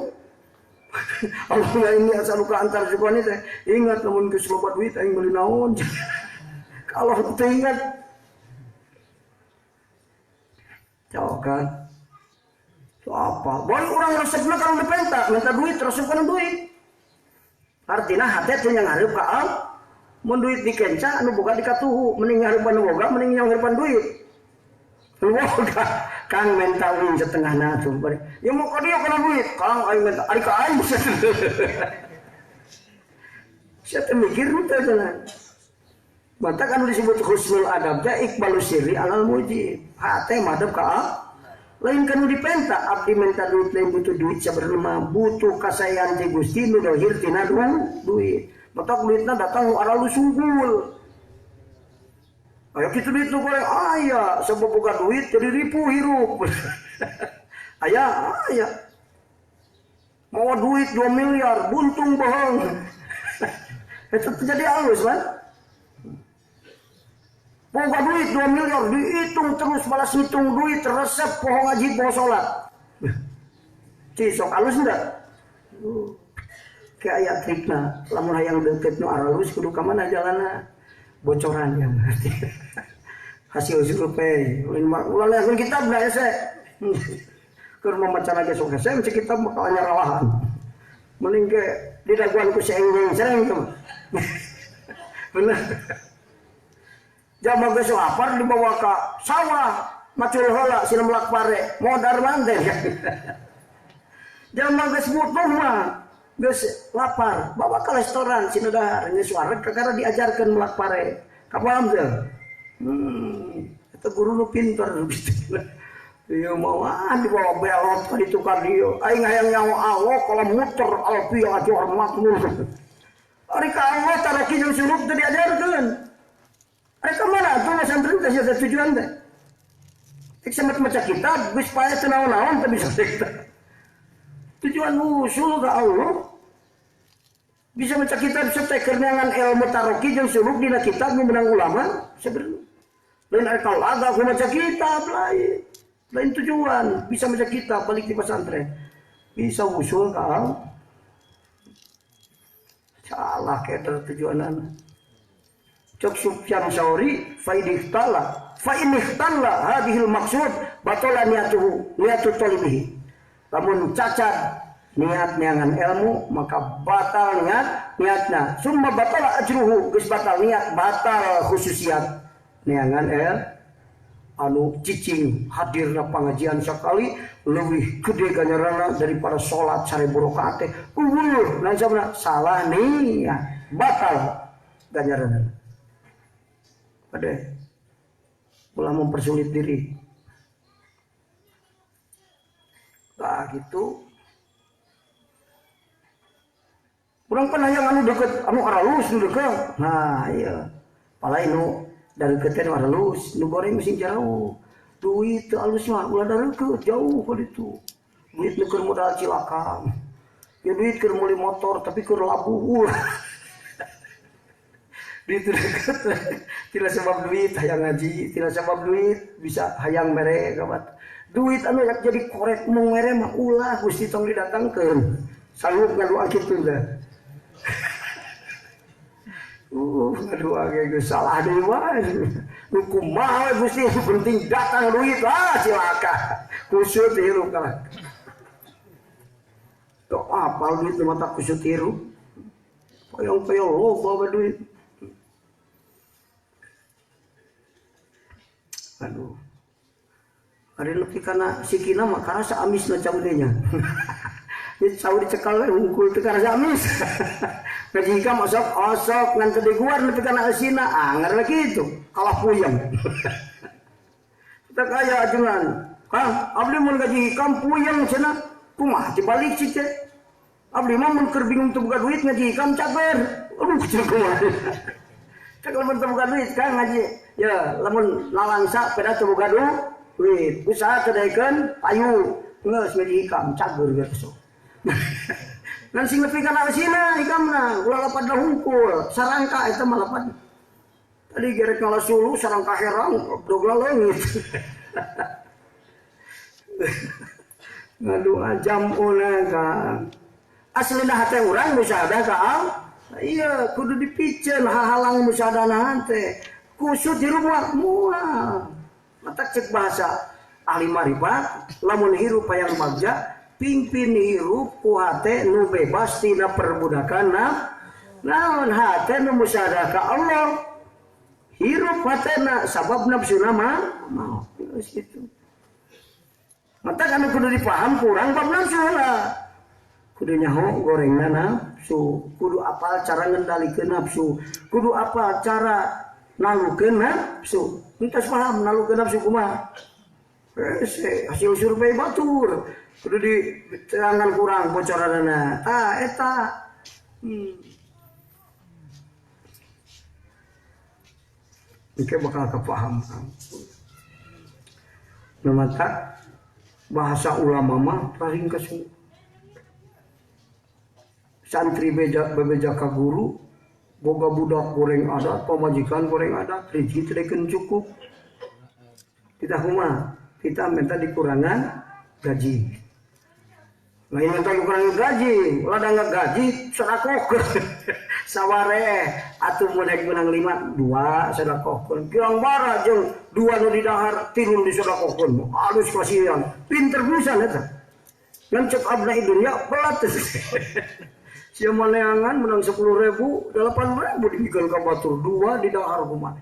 Allah ini asal luka antar sukani teh ingat lamun geus loba duit aing meuli naon. Ka Allah teh ingat. Jauh kan? So apa? Boleh orang resepna kalau dipenta, minta duit resep kana duit. Artina hate teh ngareup ka Allah. Mun duit dikenca anu boga dikatuhu, mending ngarepan nu boga mending ngarepan duit. Nu boga Kang menta uing setengahna tuh. Ya mau ka dieu kana duit, Kang aing menta ari ka aing. Sia teh mikir teh cenah. Matak anu disebut husnul adab teh iqbalu sirri alal mujib. Hate madep ka Allah. Lain kanu dipenta, abdi minta duit lain butuh duit sabenerna mah butuh kasayan ti Gusti nu dohir tina duit. Matak duitna datang nu aralus unggul. Aya kitu duit nu goreng aya, sabab boga duit jadi ripuh hirup. Aya, aya. Mawa duit 2 miliar, buntung bohong. Eta jadi alus, kan? Boga duit 2 miliar dihitung terus balas hitung duit resep poho ngaji poho sholat. Cisok alus enggak? Kayak ayat trikna, lamun hayang deukeut nu aralus kudu ka mana jalanna? Bocoran yang berarti. Hasil survei, ulah langsung kitab da hese. Keur membaca lagi sok hese maca kitab bakal nyaralahan. Mending ke didaguan ku si engjeng sereng tuh. Bener. Jama geus lapar dibawa ka sawah, macul heula sina melak pare, modar manten. Jama geus butuh mah, geus lapar, bawa ke restoran sina dahar, geus wareg kakara diajarkeun melak pare. Kapaham teu? Eta guru nu pinter gitu. Ieu mah dibawa belot ka ditu ka dieu. Aing hayang nyaho Allah kalau muter alfiah ajor makmur. Ari ka Allah taraki jeung suluk teu diajarkeun. Ari ka mana atuh masantren teh sia tujuan teh? Tik samet maca kitab geus paeh teu naon-naon teu bisa kitab. Tujuan usul ka Allah. Bisa maca kitab teh keur neangan ilmu taroki jeung suluk dina kitab nu meunang ulama sebenarnya. Lain ari kalaga ku maca kitab lain. Lain tujuan bisa maca kitab balik di pesantren. Bisa usul ka Allah. Salah keder tujuanana. Cok Sufyan Sauri fa inihtala fa inihtala hadhil maksud batala niatuhu niatu talibihi. Lamun cacat niat neangan ilmu maka batal niat niatna. Summa batala ajruhu geus batal niat batal khususiat neangan el anu cicing hadirna pangajian sakali leuwih gede ganjaranna daripada salat 1000 rakaat teh. Kuwur naon salah niat batal ganjaranna. Ade ulah mempersulit diri. Nah gitu. Urang kan hayang anu deket anu aralus nu deket. Nah iya. Palai nu dari teh nu aralus, nu goreng sing jauh. Duit teu alus mah ulah dareukeut jauh ka ditu. Duit nu keur modal cilaka. Ya duit keur meuli motor tapi keur labuh ulah. Duit deket tidak sebab duit hayang ngaji, tidak sebab duit bisa hayang mere kabat. Duit anu yak jadi korek mung mere mah ulah Gusti tong didatangkeun. Sanggup ngadoa kitu teh. Ngadoa ge geus salah deui wae. Nu kumaha we Gusti penting datang duit ah cilaka. Kusut hirup kalah. Tok apal duit mata kusut hirup. Payong-payong loba we duit. Aduh. Ari lebih karena sikina mah karasa amisna cau-nya. Jadi cau dicekal we hungkul teu karasa amis. Ngaji hikam osok osok ngan teu diguar nepi kana eusina anger we kitu kalah puyeng. Kita kaya ajengan. Kang, abdi mun ngaji hikam puyeng cenah. Kumaha dibalik cik teh? Abdi mah mun keur bingung teu boga duit ngaji hikam cager. Aduh cenah kumaha. Cek lamun teu boga duit Kang ngaji. Ya, lamun lalangsa pada teu boga duit, usaha teu daekeun payu. Geus ngaji hikam cager geus. Ngan sing nepi kana eusina hikamna ulah lapad hungkul sarangka eta mah lapad. Tadi gerek ngala sulu sarangka herang dogla leungit. Ngadoa jamuna ka. Aslina hate urang musyahadah ka Allah. Iya kudu dipiceun hahalang musyahadah teh. Kusut hirup mah moal. Matak cek bahasa ahli marifat lamun hirup hayang bagja pimpin hirup ku hate nu bebas tina perbudakan naon hate nu musyahadah ka Allah. Hirup hatena sabab nafsuna mah mau geus kitu. Matak anu kudu dipaham kurang bab nafsu lah. Kudu nyaho gorengna nafsu, kudu apal cara ngendalikeun nafsu, kudu apal cara nalukeun nafsu. Entos paham nalukeun nafsu kumaha? Hasil survei batur kudu diterangan kurang bocoranana. Tah eta. Engke bakal kepaham. Nu mata bahasa ulama mah paling kesu. Santri bebeja ka guru, boga budak goreng adat, pamajikan goreng adat, rezeki teu cukup. Kita kumaha? Kita minta dikurangan gaji. Lain minta dikurangan gaji, ulah da gaji sedekah. Saware atuh mun rek menang 5, 2 sedekahkeun. Kirang bara jeung 2 nu didahar, 3 disedekahkeun. Alus kasihan, pinter pisan eta. Ngan cek abna dunya pelat. Sia maneangan menang 10.000, 8.000 dibikeun ka batur, 2 didahar kumaha.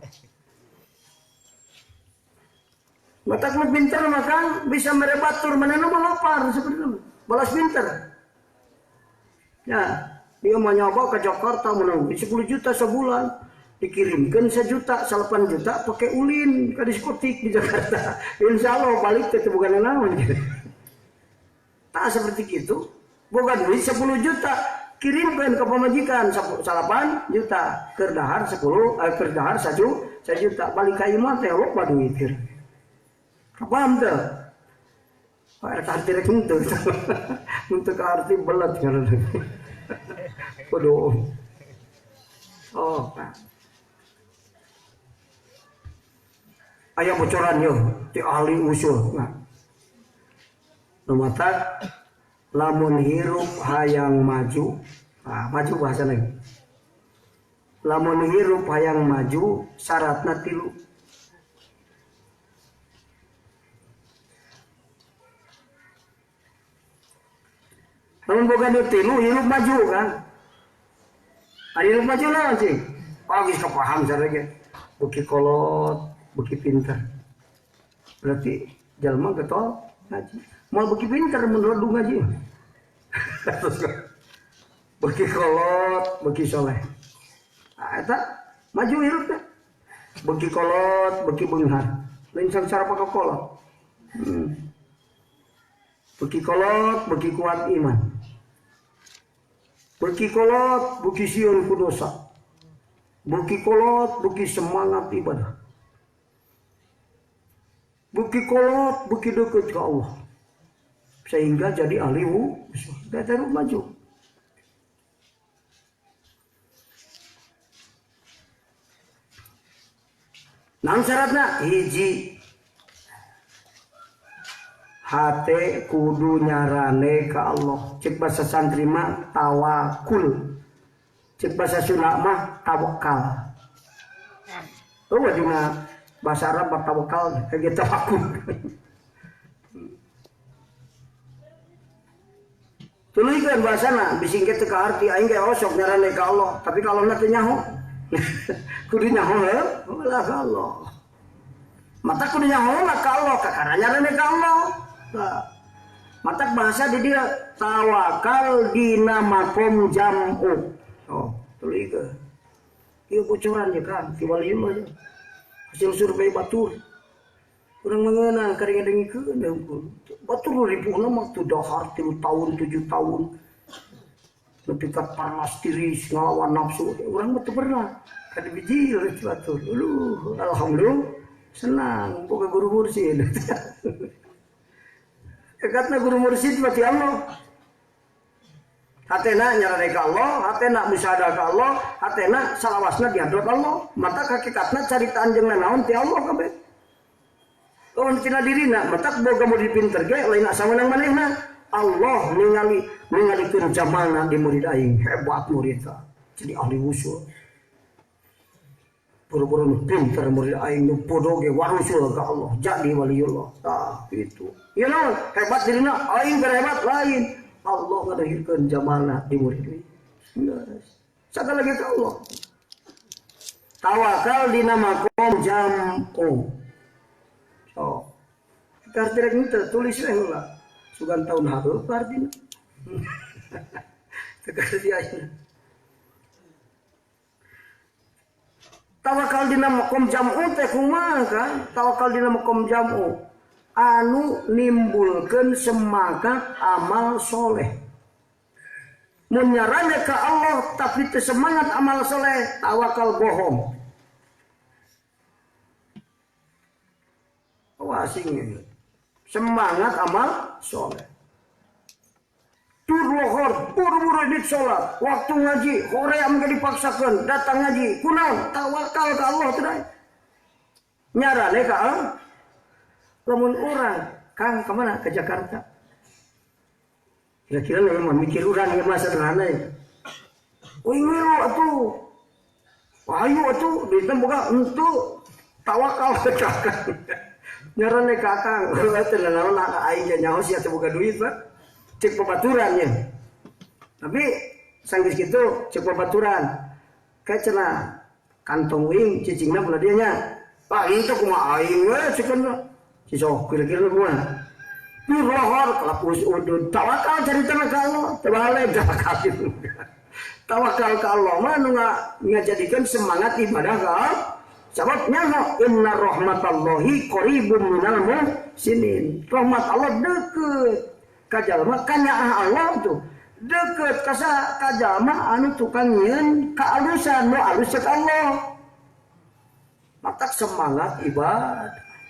Matak nu pinter maka bisa mere batur manehna mah lapar sebenarnya. Balas pinter. Ya, dia mau nyoba ke Jakarta menang 10 juta sebulan, dikirimkan 1 juta, 8 juta pakai ulin ke diskotik di Jakarta. Insya Allah balik teh bukan naon. Tak seperti itu. Boga duit 10 juta, kirimkan ke pamajikan 8 juta, keur dahar 10, keur dahar 1 juta, balik ka imah teh loba duit. Paham teu? Pak arti rek henteu. Untuk arti belat ngaranna. Waduh. Oh, Pak. Aya bocoran yo ti ahli usul. Nah. Nu matak lamun hirup hayang maju, nah, maju bahasana. Lamun hirup hayang maju syaratna 3. Lamun boga nu 3 hirup maju kan. Ari hirup maju naon sih? Oh geus kapaham sareng ge. Beuki kolot, beuki pinter. Berarti jalma getol ngaji. Moal beuki pinter mun ledu ngaji. Beuki kolot, beuki soleh. Nah, eta maju hirup teh. Beuki kolot, beuki beunghar. Lain sangsara pakakolot. Beuki kolot, beuki kuat iman. Beuki kolot, beuki sieun ku dosa. Beuki kolot, beuki semangat ibadah. Beuki kolot, beuki deukeut ka Allah. Sehingga jadi ahli usul. Terus maju. Naon syaratna? Hiji, hate kudu nyarane ka Allah. Cek bahasa santri mah tawakul. Cek bahasa Sunda mah tawakal. Oh, dina bahasa Arab mah tawakal, kayak tawakul. Tuluykeun bahasana, bisi engke teu kaarti aing ge osok nyarane ka Allah, tapi kalau na teu nyaho. Kudu nyaho heuh ka Allah. Mata kudu nyaho lah ka Allah, kakara nyarane ka Allah. Nah, matak bahasa di dia tawakal dina makom jam'u. Oh, tuluykeun. Ieu bocoran ya kan, ti waliullah. Hasil survei batur. Urang mengeuna karing-karingkeun hungkul. Batur ripuhna mah teu dahar 3 tahun 7 tahun. Nepi ka panas tiris ngalawan nafsu. Urang mah teu pernah. Kadi bijil batur. Uluh, alhamdulillah senang boga guru mursyid. Ekatna guru mursyid mah ti Allah. Hatena nyarane ka Allah, hatena musyahadah ka Allah, hatena salawasna di hadrat Allah. Mata hakikatna caritaan jeung nanaon ti Allah kabeh. Lamun tina dirina, matak boga murid pinter ge lain asa meunang manehna. Allah ningali ningalikeun jamalna di murid aing, hebat murid ta. Jadi ahli usul. Buru-buru nu pinter murid aing nu bodoh ge warusul ka Allah, jadi waliullah. Tah kitu. Ieu naon? Hebat dirina, aing hebat lain. Allah ngadahirkeun jamalna di murid ieu. Geus. Sagala ge ka Allah. Tawakal dina makom jam'u. So. Karti rek teu tulis we heula. Sugan tahun hareup artina. Teu karti ayeuna. Tawakal dina makom jam'u teh kumaha kan? Tawakal dina makom jam'u anu nimbulkeun semangat amal soleh. Mun nyarane ka Allah tapi teu semangat amal soleh, tawakal bohong. Asing semangat amal soleh. Tur lohor, buru-buru ini sholat, waktu ngaji, hoream ge dipaksakeun, datang ngaji, kunaon? Tawakal ka Allah teh. Nyarane ka Allah. Lamun urang, Kang ka mana? Ke Jakarta. Kira-kira lamun mikir urang ieu mah sederhana ya. Uing milu atuh. Ayo atuh, duitna boga henteu. Tawakal ka Kang. Nyarane ka Kang, heueuh teh naon aing ge nyaho sia teh boga duit, Pak. Cek pebaturan ya. Tapi sanggeus kitu cek pebaturan. Kayak cenah kantong uing cicingna belah dieu nya. Ah itu kumaha aing we cikeun. Sisok kira-kira kumaha. Pur lohor kalapus udud tawakal caritana ka Allah, terbalik tawakal. Tawakal ka Allah mah nu ngajadikeun semangat ibadah ka Allah. Sabab nyaho inna rahmatallahi qaribum minal muhsinin. Rahmat Allah deukeut ka jalma kanyaah Allah tuh deukeut ka jalma anu tukang nyieun kaalusan nu alus cek Allah. Matak semangat ibadah.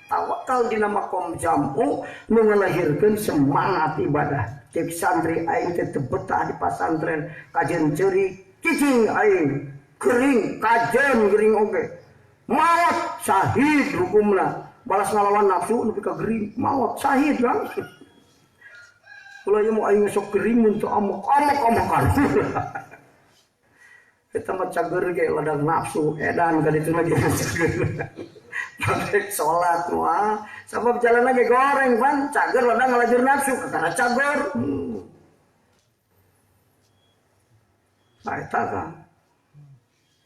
Tawakal dina makom jam'u nu ngalahirkeun semangat ibadah. Cek santri aing teh teu betah di pasantren, kajeun ceurik, cicing aing, gering, kajeun gering oge. Maot syahid hukumna. Balas ngalawan nafsu nepi ka gering, maot syahid kan. Ulah ieu mau aing sok gering mun teu amok-amok-amokan. Eta mah cager ge ladang nafsu edan ka ditu lagi cager. Babek salat mah sabab jalan lagi goreng pan cager ladang ngalajur nafsu karena cager. Nah eta kan.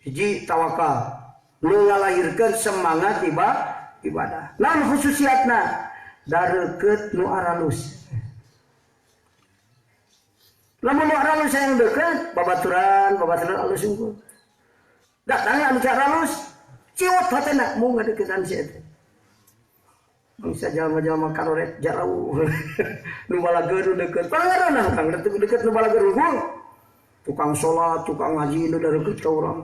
Hiji tawakal nu ngalahirkeun semangat ibadah. Naon khususiatna? Dareukeut nu aralus. Lamun nu aralus yang deukeut, babaturan alus unggul. Datang anu aralus, ciut hatena mau ngadeuketan si eta. Bangsa jalma-jalma karoret jarauh. Nu balageun nu deukeut. Pangaranah Kang deukeut nu balageun unggul. Tukang salat, tukang ngaji nu dareukeut ka urang.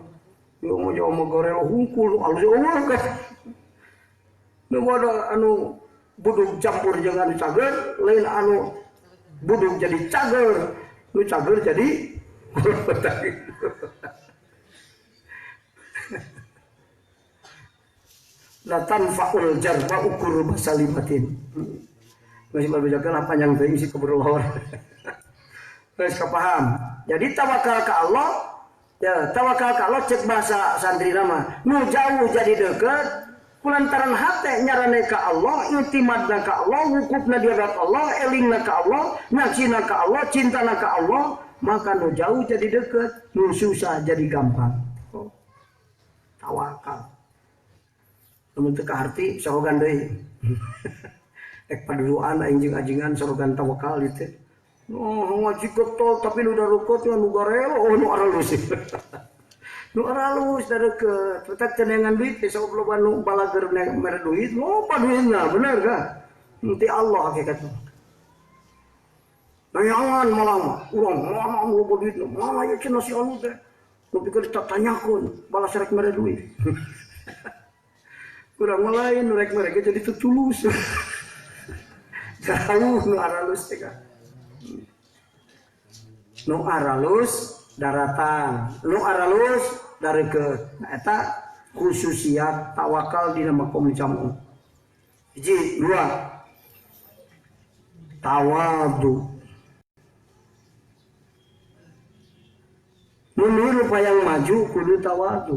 Ieu mah jalma gorelo hungkul alus eueuh kan. Nu bodoh anu budug campur jeung anu cager, lain anu budug jadi cager. Nu cager jadi la tanfaul jarba ukur basalimatin. Masih berbicara panjang teuing si keburu lohor. Geus kapaham. Jadi tawakal ka Allah, ya tawakal ka Allah cek bahasa santri nama. Nu jauh jadi deukeut kulantaran hate nyarane ka Allah, itimadna ka Allah, wukufna di hadrat Allah, elingna ka Allah, nyaksina ka Allah, cintana ka Allah, maka nu jauh jadi deukeut, nu susah jadi gampang. Oh. Tawakal. Lamun teu kaharti sorogan deui. Ek paduduan aing jeung ajingan sorogan tawakal ieu teh. Oh, ngaji getol tapi nu dareukeut nu garelo, oh nu aralus. Nu aralus dareukeut, tetep cenengan duit teh sok loba nu balager mere duit, loba duitna, bener ka? Nanti Allah hakikatna. Nayangan malah mah, urang mana loba duitna, mana ieu cenah si anu teh. Nu pikeun ditanyakeun, balas rek mere duit. Urang mah lain rek mere ge jadi tetulus. Jauh nu aralus teh ka. Nu aralus daratan, nu aralus dareukeut. Nah eta khususiat tawakal dina makom jam'u. Hiji, dua. Tawadu. Mun hirup hayang maju kudu tawadu.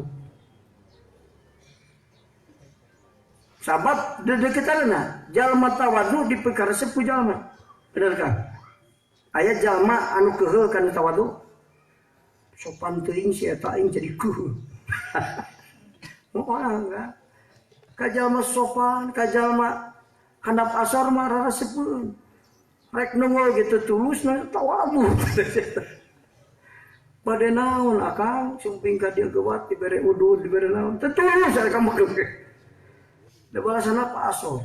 Sabab dedeketanna jalma tawadu dipikaresep ku jalma. Bener kan? Aya jalma anu keuheul kana tawadu. Sopan teuing si eta aing jadi keuheul. Moal enggak. Ka jalma sopan, ka jalma handap asor mah rarasepeun. Rek nunggu gitu tulus na tawadu. Bade naon akang sumping ka dieu gewat dibere udud dibere naon. Teu tulus ari ka mah. Da balasan apa asor.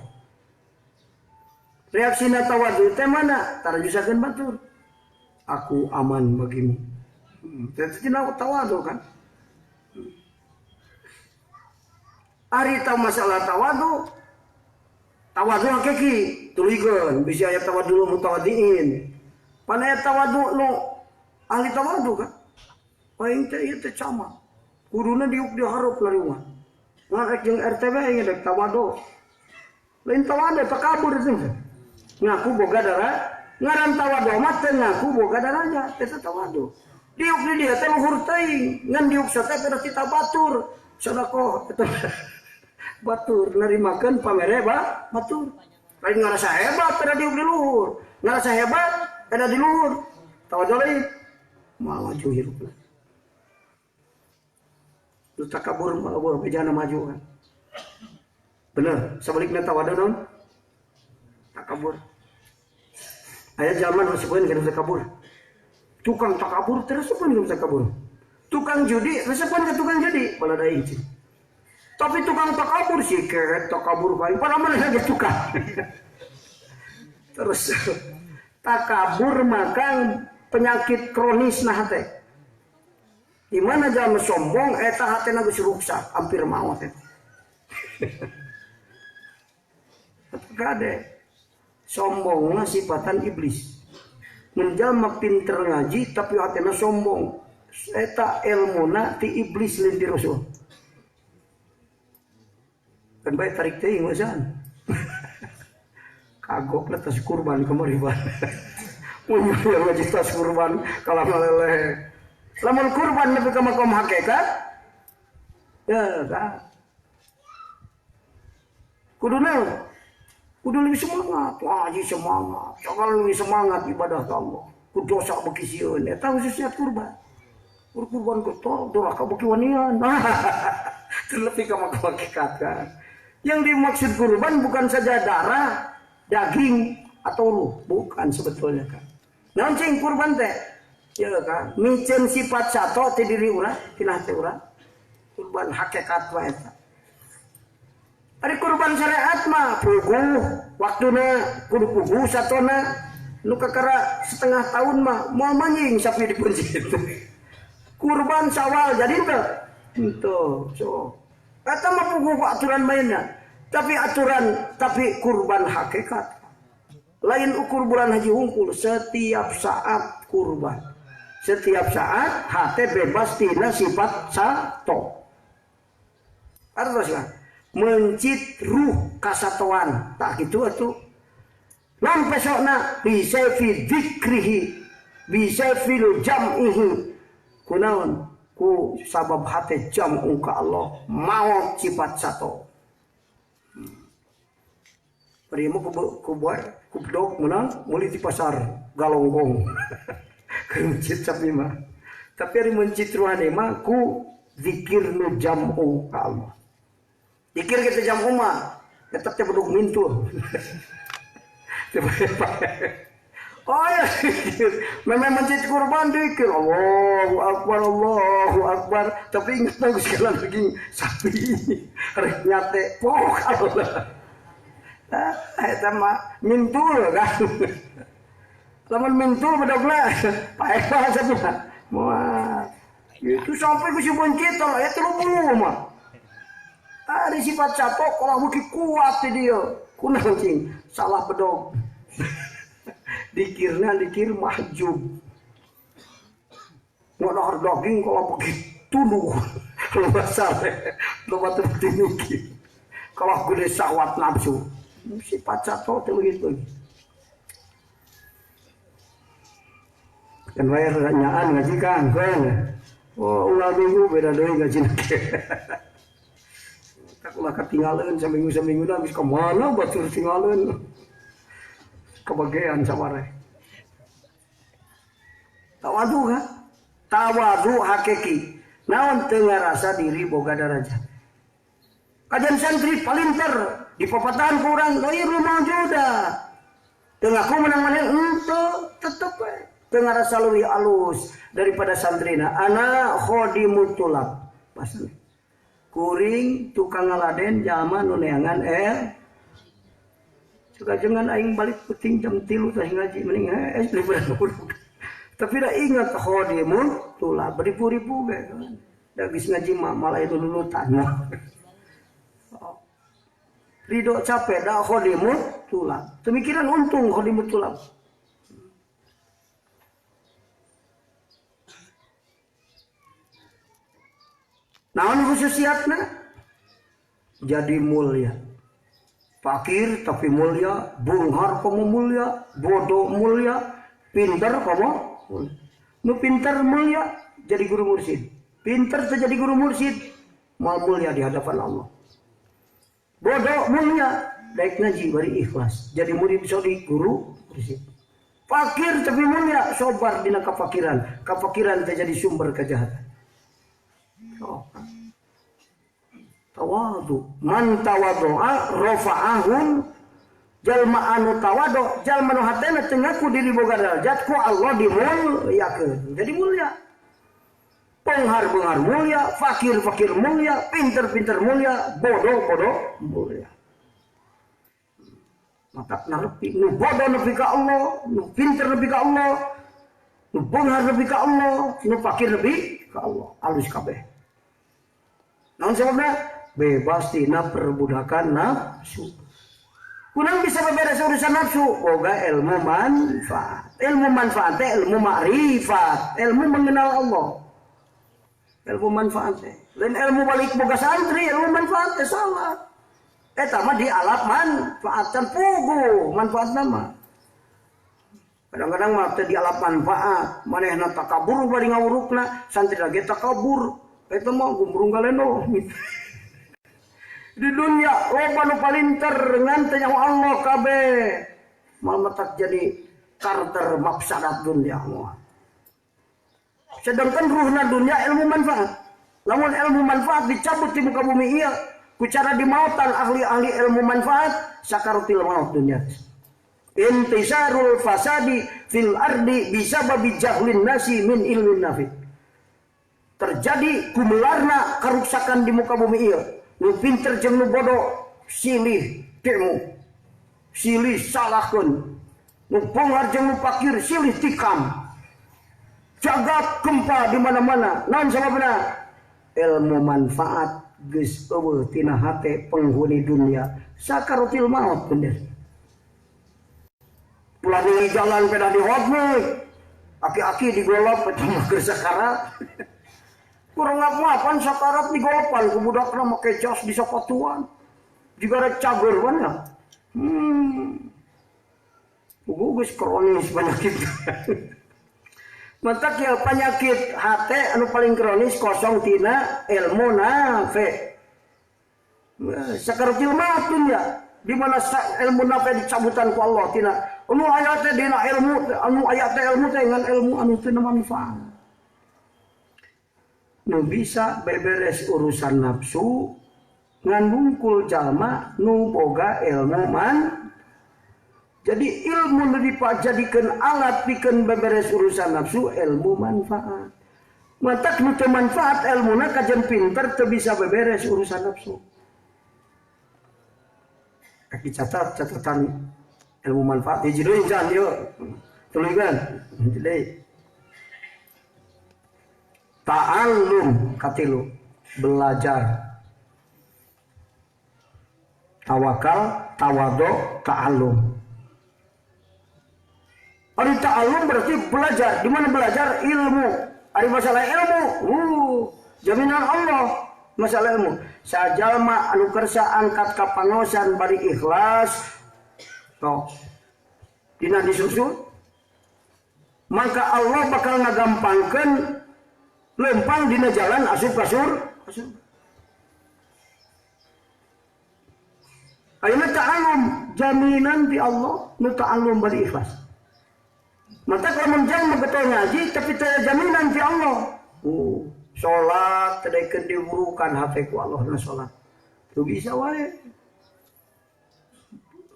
Reaksina tawadu teh mana? Tarajusakeun batur. Aku aman bagimu. Teh tina tawadu kan. Ari tau masalah tawadu. Tawadu hakiki tuluykeun bisi aya tawadu mutawadiin. Pan aya tawadu nu ahli tawadu kan. Aing teh ieu teh sama. Kuduna diuk dihareup lariungan. Ngan rek jeung RTW aing rek tawadu. Lain tawadu takabur itu. Ngaku boga darah, ngaran tawadu mah teu ngaku boga darahnya, eta tawadu. Diuk di dieu teh luhur teuing, ngan diuk sate berarti tabatur. Sedekah eta batur narimakeun pamere ba batur. Lain ngarasa hebat pada diuk di luhur, ngarasa hebat pada di luhur. Tawadu lain moal maju hirupna. Lu takabur mah eueuh bejana maju kan. Bener, sebaliknya tawadu naon? Takabur. Aya zaman resepeun kana takabur. Tukang takabur teh resepeun kana takabur. Tukang judi resepeun ka tukang judi balada aing. Tapi tukang takabur si keret takabur bae padahal mana ge tukang. Terus takabur makan penyakit kronis nah teh. Di mana jalma sombong eta hatena geus ruksak hampir maot eta. Kade sombongna sifatan iblis. Mun jalma pinter ngaji tapi hatena sombong. Eta ilmuna ti iblis lain ti rasul. Kan bae tarik teuing wajan. Kagok lah tas kurban kamari bae. Mun ngaji tas kurban kalah ngaleleh. Lamun kurban nepi ka makom hakikat ya kan. Kudu naon? Kudu lebih semangat, ngaji semangat, jangan lebih semangat ibadah ka Allah. Ku dosa beuki sieun eta khususnya kurban. Kurban ku doraka beuki wanian. Terlebih ka makom hakikat kan. Yang dimaksud kurban bukan saja darah, daging atau ruh, bukan sebetulnya kan. Naon cing kurban teh? Ya kan, miceun sifat sato ti diri urang, tina hate urang. Kurban hakikat mah eta. Ari kurban syariat mah puguh, waktuna kudu puguh satona nu kakara setengah tahun mah moal manjing sapi dipencit. Kurban Sawal jadi teu? Henteu, so. Eta mah puguh aturan mainnya. Tapi aturan, tapi kurban hakikat. Lain ukur bulan haji hungkul, setiap saat kurban. Setiap saat hati bebas tina sifat sato. Artos kan? Mencit ruh kasatoan. Tak gitu atuh. Lam pesokna bisa fi dzikrihi, bisa fil jam'ihi. Kunaon? Ku sabab hati jam'u ka Allah maot sifat sato. Primu ku buat ku bedog menang meuli di pasar galonggong. Keur mencit sapi mah. Tapi ari mencit ruhani mah ku zikir nu jam'u ka Allah. Zikir kita jam'u mah tetep teh bedog mintul. Oh ya, memang mencit kurban dikir Allahu Akbar, Allahu Akbar. Tapi ingat bagus sekali lagi sapi rek nyate pok Allah. Ah, eta mah mintul kan. Lamun mintul bedogna paeh sapi mah. Moal. Itu sampai ku si mencit lah ya 30 mah. Ari sifat sato kalau beuki kuat di dia. Kunaon cing? Salah bedog. Dikirna dikir mahjub. Ngadahar daging kalau begitu lu. Loba sare, loba teu mikir. Kalau gede syahwat nafsu. Sifat satu teh begitu. Kan wae nyaan ngaji Kang, kowe. Oh, ulah minggu beda deui ngaji ge. Tak ulah ketinggalan seminggu-seminggu dah geus ka mana batur tinggalin. Kebagian saware. Tawadu kan? Tawadu hakiki. Naon teu ngarasa diri boga darajat. Kajian santri palinter di papatahan kurang gairu mawjuda. Teu ngaku menang maneh henteu tetep we. Teu ngarasa leuwih alus daripada santrina. Ana khadimut tulab. Pasal kuring tukang ngaladen jalma nu neangan suka jangan aing balik penting jam 3 teh ngaji mending hees liburan urang. Tapi dah ingat khadimut tulab beribu-ribu ge kan. Da geus ngaji mah malah itu lulutan. Ridho capek dah khadimut tulab. Pemikiran untung khadimut tulab. Naon khususiatna? Jadi mulia. Fakir tapi mulia, bunghar kamu mulia, bodoh mulia, pinter kamu mulia. Nu pinter mulia jadi guru mursyid. Pinter jadi guru mursyid, mal mulia di hadapan Allah. Bodoh mulia, daek ngaji bari ikhlas. Jadi murid sodi guru mursyid. Fakir tapi mulia, sobar dina kafakiran. Kafakiran terjadi sumber kejahatan. Oh. Tawadu, man tawadu'a rafa'ahum jalma anu tawadu, jalma nu hatena teu ngaku diri boga derajat ku Allah dimulyakeun. Jadi mulia. Benghar-benghar mulia, fakir-fakir mulia, pinter-pinter mulia, bodoh-bodoh mulia. Maka nepi nu bodoh nepi ka Allah, nu pinter nepi ka Allah, nu benghar nepi ka Allah, nu fakir nepi ka Allah, alus kabeh. Naon sababna? Bebas tina perbudakan nafsu. Kurang bisa beberes urusan nafsu, boga ilmu manfaat. Ilmu manfaat teh ilmu ma'rifat, ilmu mengenal Allah. Ilmu manfaat teh. Lain ilmu balik boga santri, ilmu manfaat teh salah. Eta mah di alat manfaat can puguh manfaatna mah. Kadang-kadang mah teh di alat manfaat, manehna takabur bari ngawurukna, santri lagi takabur. Eta mah gumbrung galeno. Di dunia loba nu palinter ngan teh nyaho Allah kabeh. Mal matak jadi karter mafsadat dunia mah. Sedangkan ruhna dunia ilmu manfaat. Lamun ilmu manfaat dicabut di muka bumi ieu ku cara dimautan ahli-ahli ilmu manfaat sakaratil maut dunia. Intisarul fasadi fil ardi bisababi jahlin nasi min ilmin nafi. Terjadi kumelarna karuksakan di muka bumi ieu. Nu pinter jeung nu bodoh silih demo, silih salahkeun. Nu bonghar jeung nu fakir silih tikam. Jagat gempa di mana-mana. Naon sababna? Ilmu manfaat geus eueuh tina hate penghuni dunia. Sakaratil maut bener. Ulah di jalan peda di hotmik. Aki-aki digolop eta mah keur sakarat. Kurang ngapan sakarat digolopan ku budakna make jas di sapatuan. Jiga rek cager mana. Puguh geus kronis penyakit. Mantak ya penyakit hate anu paling kronis kosong tina ilmu nafe. Sakaratil maut dunya di mana ilmu nafe dicabutan ku Allah tina anu aya teh dina ilmu anu aya teh ilmu teh ngan ilmu anu teu manfaat. Nu bisa beberes urusan nafsu ngan bungkul jalma nu boga ilmu man. Jadi ilmu nu dipajadikeun alat pikeun beberes urusan nafsu ilmu manfaat. Matak nu teu manfaat ilmuna kajen pinter teu bisa beberes urusan nafsu. Dicatat catatan ilmu manfaat hiji deui can ieu. Tuluykeun. Hiji deui. Ta'allum katilu, belajar. Tawakal, tawadu, ta'allum. Ari ta'allum berarti belajar. Di mana belajar? Ilmu. Ari masalah ilmu, jaminan Allah masalah ilmu. Sajalma anu kersa angkat ka pangaosan bari ikhlas toh dina disusun maka Allah bakal ngagampangkeun lempang dina jalan asup ka surga. Ayeuna ta'allum jaminan di Allah nu ta'allum bari ikhlas. Maka lamun jang getol ngaji tapi teu jaminan ti Allah. Salat teu daekeun diwurukan hate ku Allah na salat. Teu bisa wae.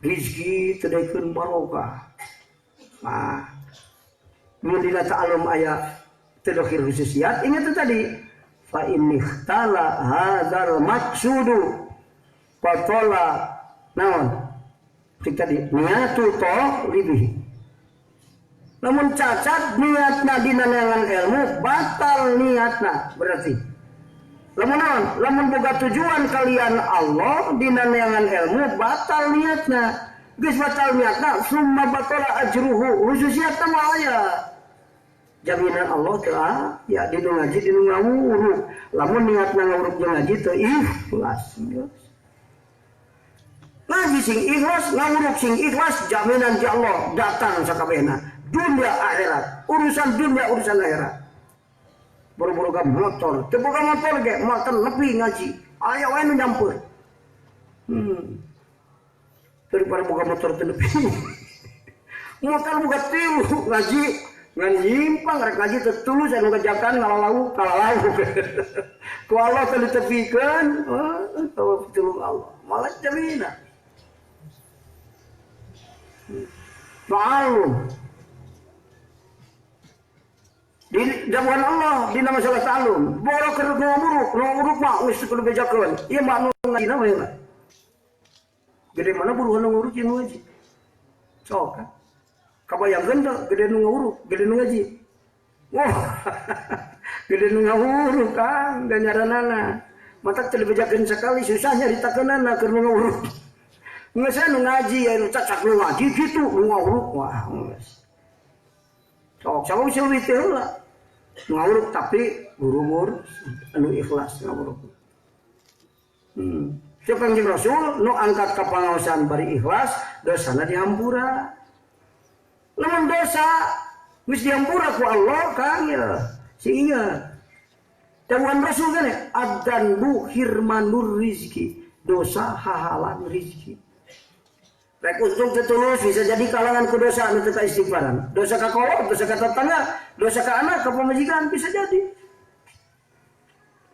Rizki teu daekeun barokah. Nah, mun dina ta'allum aya teu dohir khususiat ingat teh tadi fa innihtala hadzal maqsudu qatala naon cik tadi niatu talibihi. Namun cacat niatna dina neangan ilmu batal niatna berarti. Lamun naon? Lamun boga tujuan kalian Allah dina neangan ilmu batal niatna. Geus batal niatna summa batala ajruhu khususiatna mah aya. Jaminan Allah teu aya dinu ngaji dinu ngawuruk. Lamun niatna ngawuruk jeung ngaji teu ikhlas. Ngaji sing ikhlas, ngawuruk sing ikhlas, jaminan ti Allah datang sakabehna. Dunia akhirat, urusan dunia urusan akhirat. Boro-boro ga motor, teu boga motor ge makan lebih ngaji. Aya wae nu nyampeur. Daripada boga motor teu nepi. Motor boga tilu ngaji, ngan nyimpang rek ngaji teu tulus anu ngajakan ngalalau kalalau. Ku Allah teu ditepikeun, oh tulung Allah. Malah jaminan. Ta'allum di dakwaan Allah dina masalah ta'allum boro keur nguruk mah geus kudu bejakeun ieu mah nu ngajina mah ieu gede mana buruhan nu nguruk jeung ngaji sok kabayangkeun teu gede nu nguruk gede nu ngaji wah gede nu nguruk Kang ganjaranana matak teu dibejakeun sakali susah nyaritakeunana keur nu nguruk geus nu ngaji anu cacak nu ngaji kitu nu nguruk wah geus sok sama bisa lebih teh lah ngawuruk tapi gurumur anu ikhlas ngawuruk. Siapa Kanjeng Rasul nu angkat ka pangaosan bari ikhlas dosana dihampura. Lamun dosa geus dihampura ku Allah Kang ya. Si ingat. Dawuhan Rasul kan adzanbu hirmanur rizki, dosa hahalan rizki. Rek untung tetulus bisa jadi kalangan ku dosa anu teu istighfaran. Dosa ka kolot, dosa ka tetangga, dosa ka anak, ka pamajikan bisa jadi.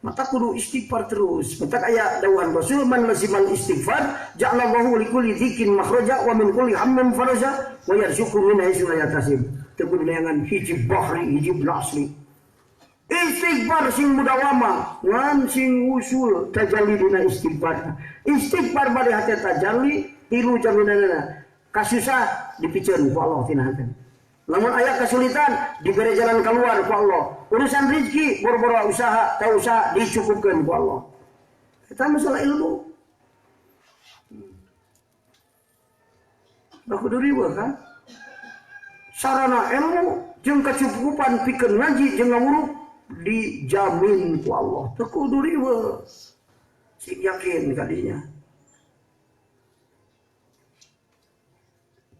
Mata kudu istighfar terus. Mata aya dawuhan Rasul man lazimal istighfar ja'alallahu likulli dzikin makhraja wa min kulli hammin faraja wa yarzuqhu min haitsu la yahtasib. Teu kudu neangan hiji bahri, hiji nasri. Istighfar sing mudawama, ngan sing usul tajalli dina istighfar. Istighfar bade hate tajalli tilu jaminanna kasusah dipiceun ku Allah tina hate. Lamun aya kesulitan diberi jalan keluar ku Allah. Urusan rezeki boro-boro usaha teu usaha dicukupkeun ku Allah. Eta masalah ilmu. Da kudu riweuh kan? Sarana ilmu jeung kecukupan pikeun ngaji jeung ngawuruk dijamin ku Allah. Teu kudu riweuh. Sing yakin kadinya.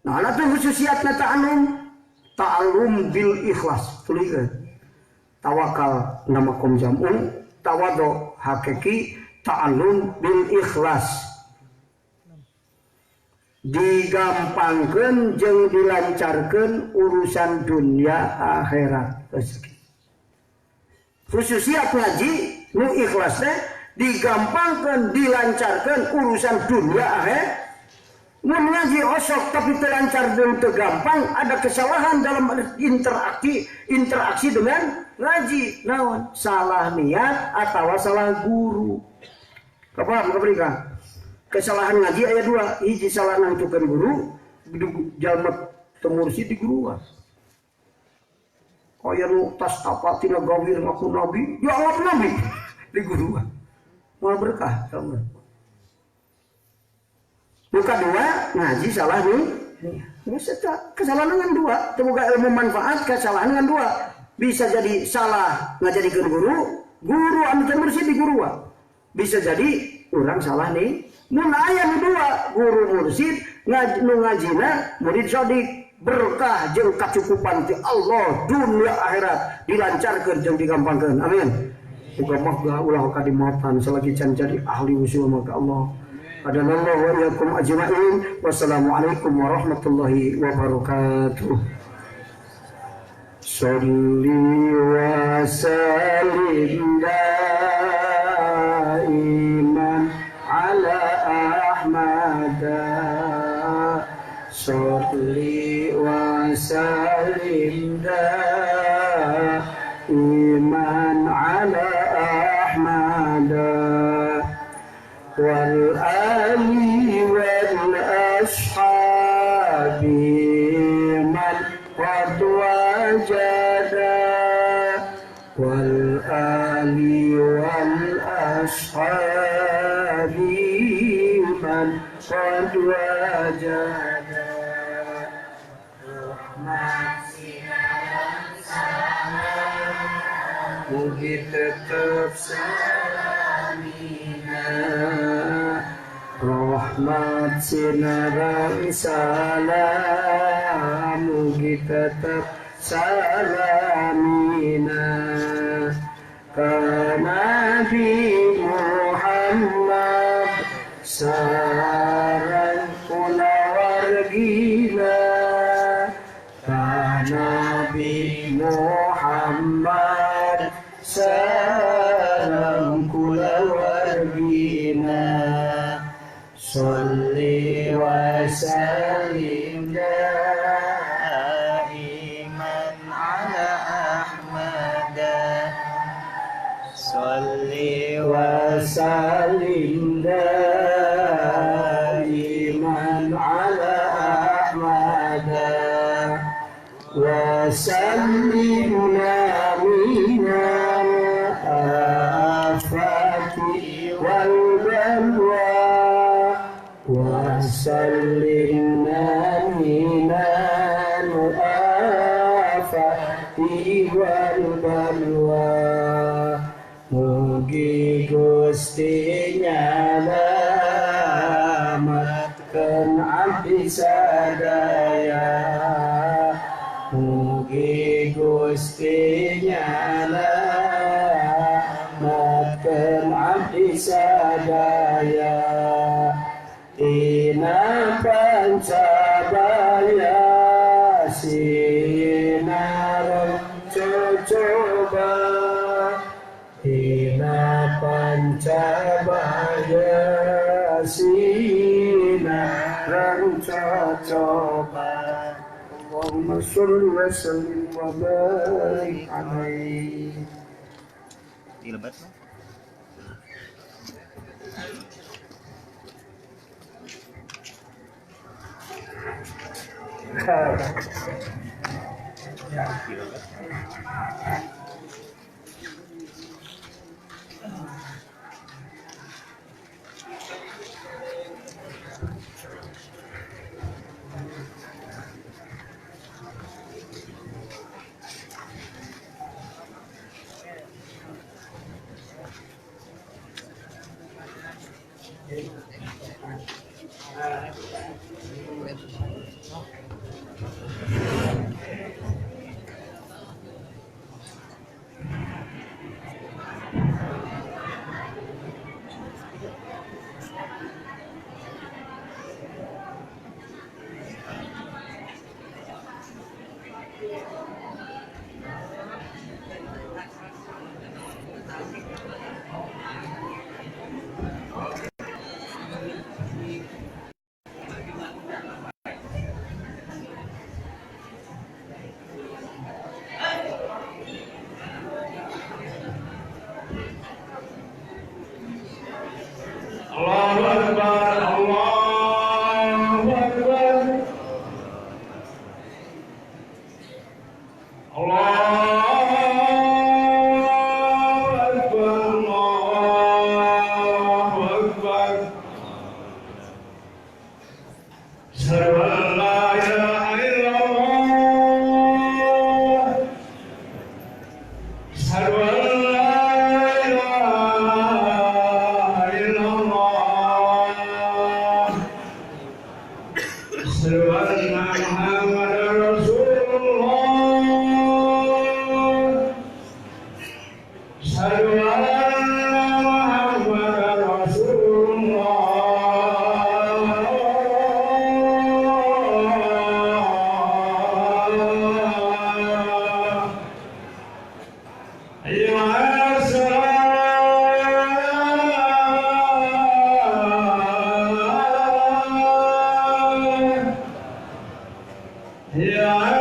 Nah, ala tu khususiatna ta'allum, ta'allum bil ikhlas. Tulikeun. Tawakal nama kom jam'u, tawadhu hakiki, ta'allum bil ikhlas. Digampangkeun jeung dilancarkeun urusan dunia akhirat. Khususiat ngaji nu ikhlas teh digampangkeun dilancarkeun urusan dunia akhirat. Mun ngaji osok tapi terlancar dan tergampang, ada kesalahan dalam interaksi dengan ngaji. Naon? Salah niat atau salah guru. Kapaham kaprika? Kesalahan ngaji aya dua, hiji salah nangtukeun guru, jalma teu mursyid di guruan. Kaya nu tas apa tina gawir ngaku nabi, dianggap nabi di guruan. Moal berkah kamu. Buka dua, ngaji salah nih. Kesalahan dengan dua, terbuka ilmu manfaat, kesalahan dengan dua. Bisa jadi salah ngajadikeun guru, guru anu teu mursid di guruan. Bisa jadi urang salah nih. Mun aya nu dua, guru mursid nu ngajina murid sodik berkah jeung kacukupan ti Allah dunia akhirat dilancarkeun jeung digampangkeun. Amin. Muga mah ulah kadimotan selagi can jadi ahli usul maka Allah. Adanallahu wa iyyakum ajma'in. Wassalamualaikum warahmatullahi wabarakatuh. Shalli wa sallim daiman ala Ahmad. Shalli wa sallim daiman ala Ahmad. Wal ali wal ashabi man qad wajada. Wal ali wal ashabi man qad wajada. Rahmat sinaran salam mugi tetep salamina. Rahmat sinaran salam mugi tetep salamina. Ka Nabi Muhammad sareng kulawargina. Ka Nabi Muhammad sareng kulawargina. Sholli wa sallim daiman ala Ahmad. Sholli wa sallim daiman ala Ahmad. Wa sallimna minal afati wal balwa. Wa sallimna minal afati wal balwa. Mugi Gusti nyalamatkeun abdi sadaya. Mugi Gusti nyalamatkeun abdi sadaya. Tina pancabaya sinareng cocoba. Tina pancabaya sinareng cocoba. Allahumma sholli wa sallim wa barik alaihi. Dilebat no? Ya. Anna Muhammadar Rasulullah. Asyhadu anna Muhammadar Rasulullah. Hayya 'alas salat. Hayya.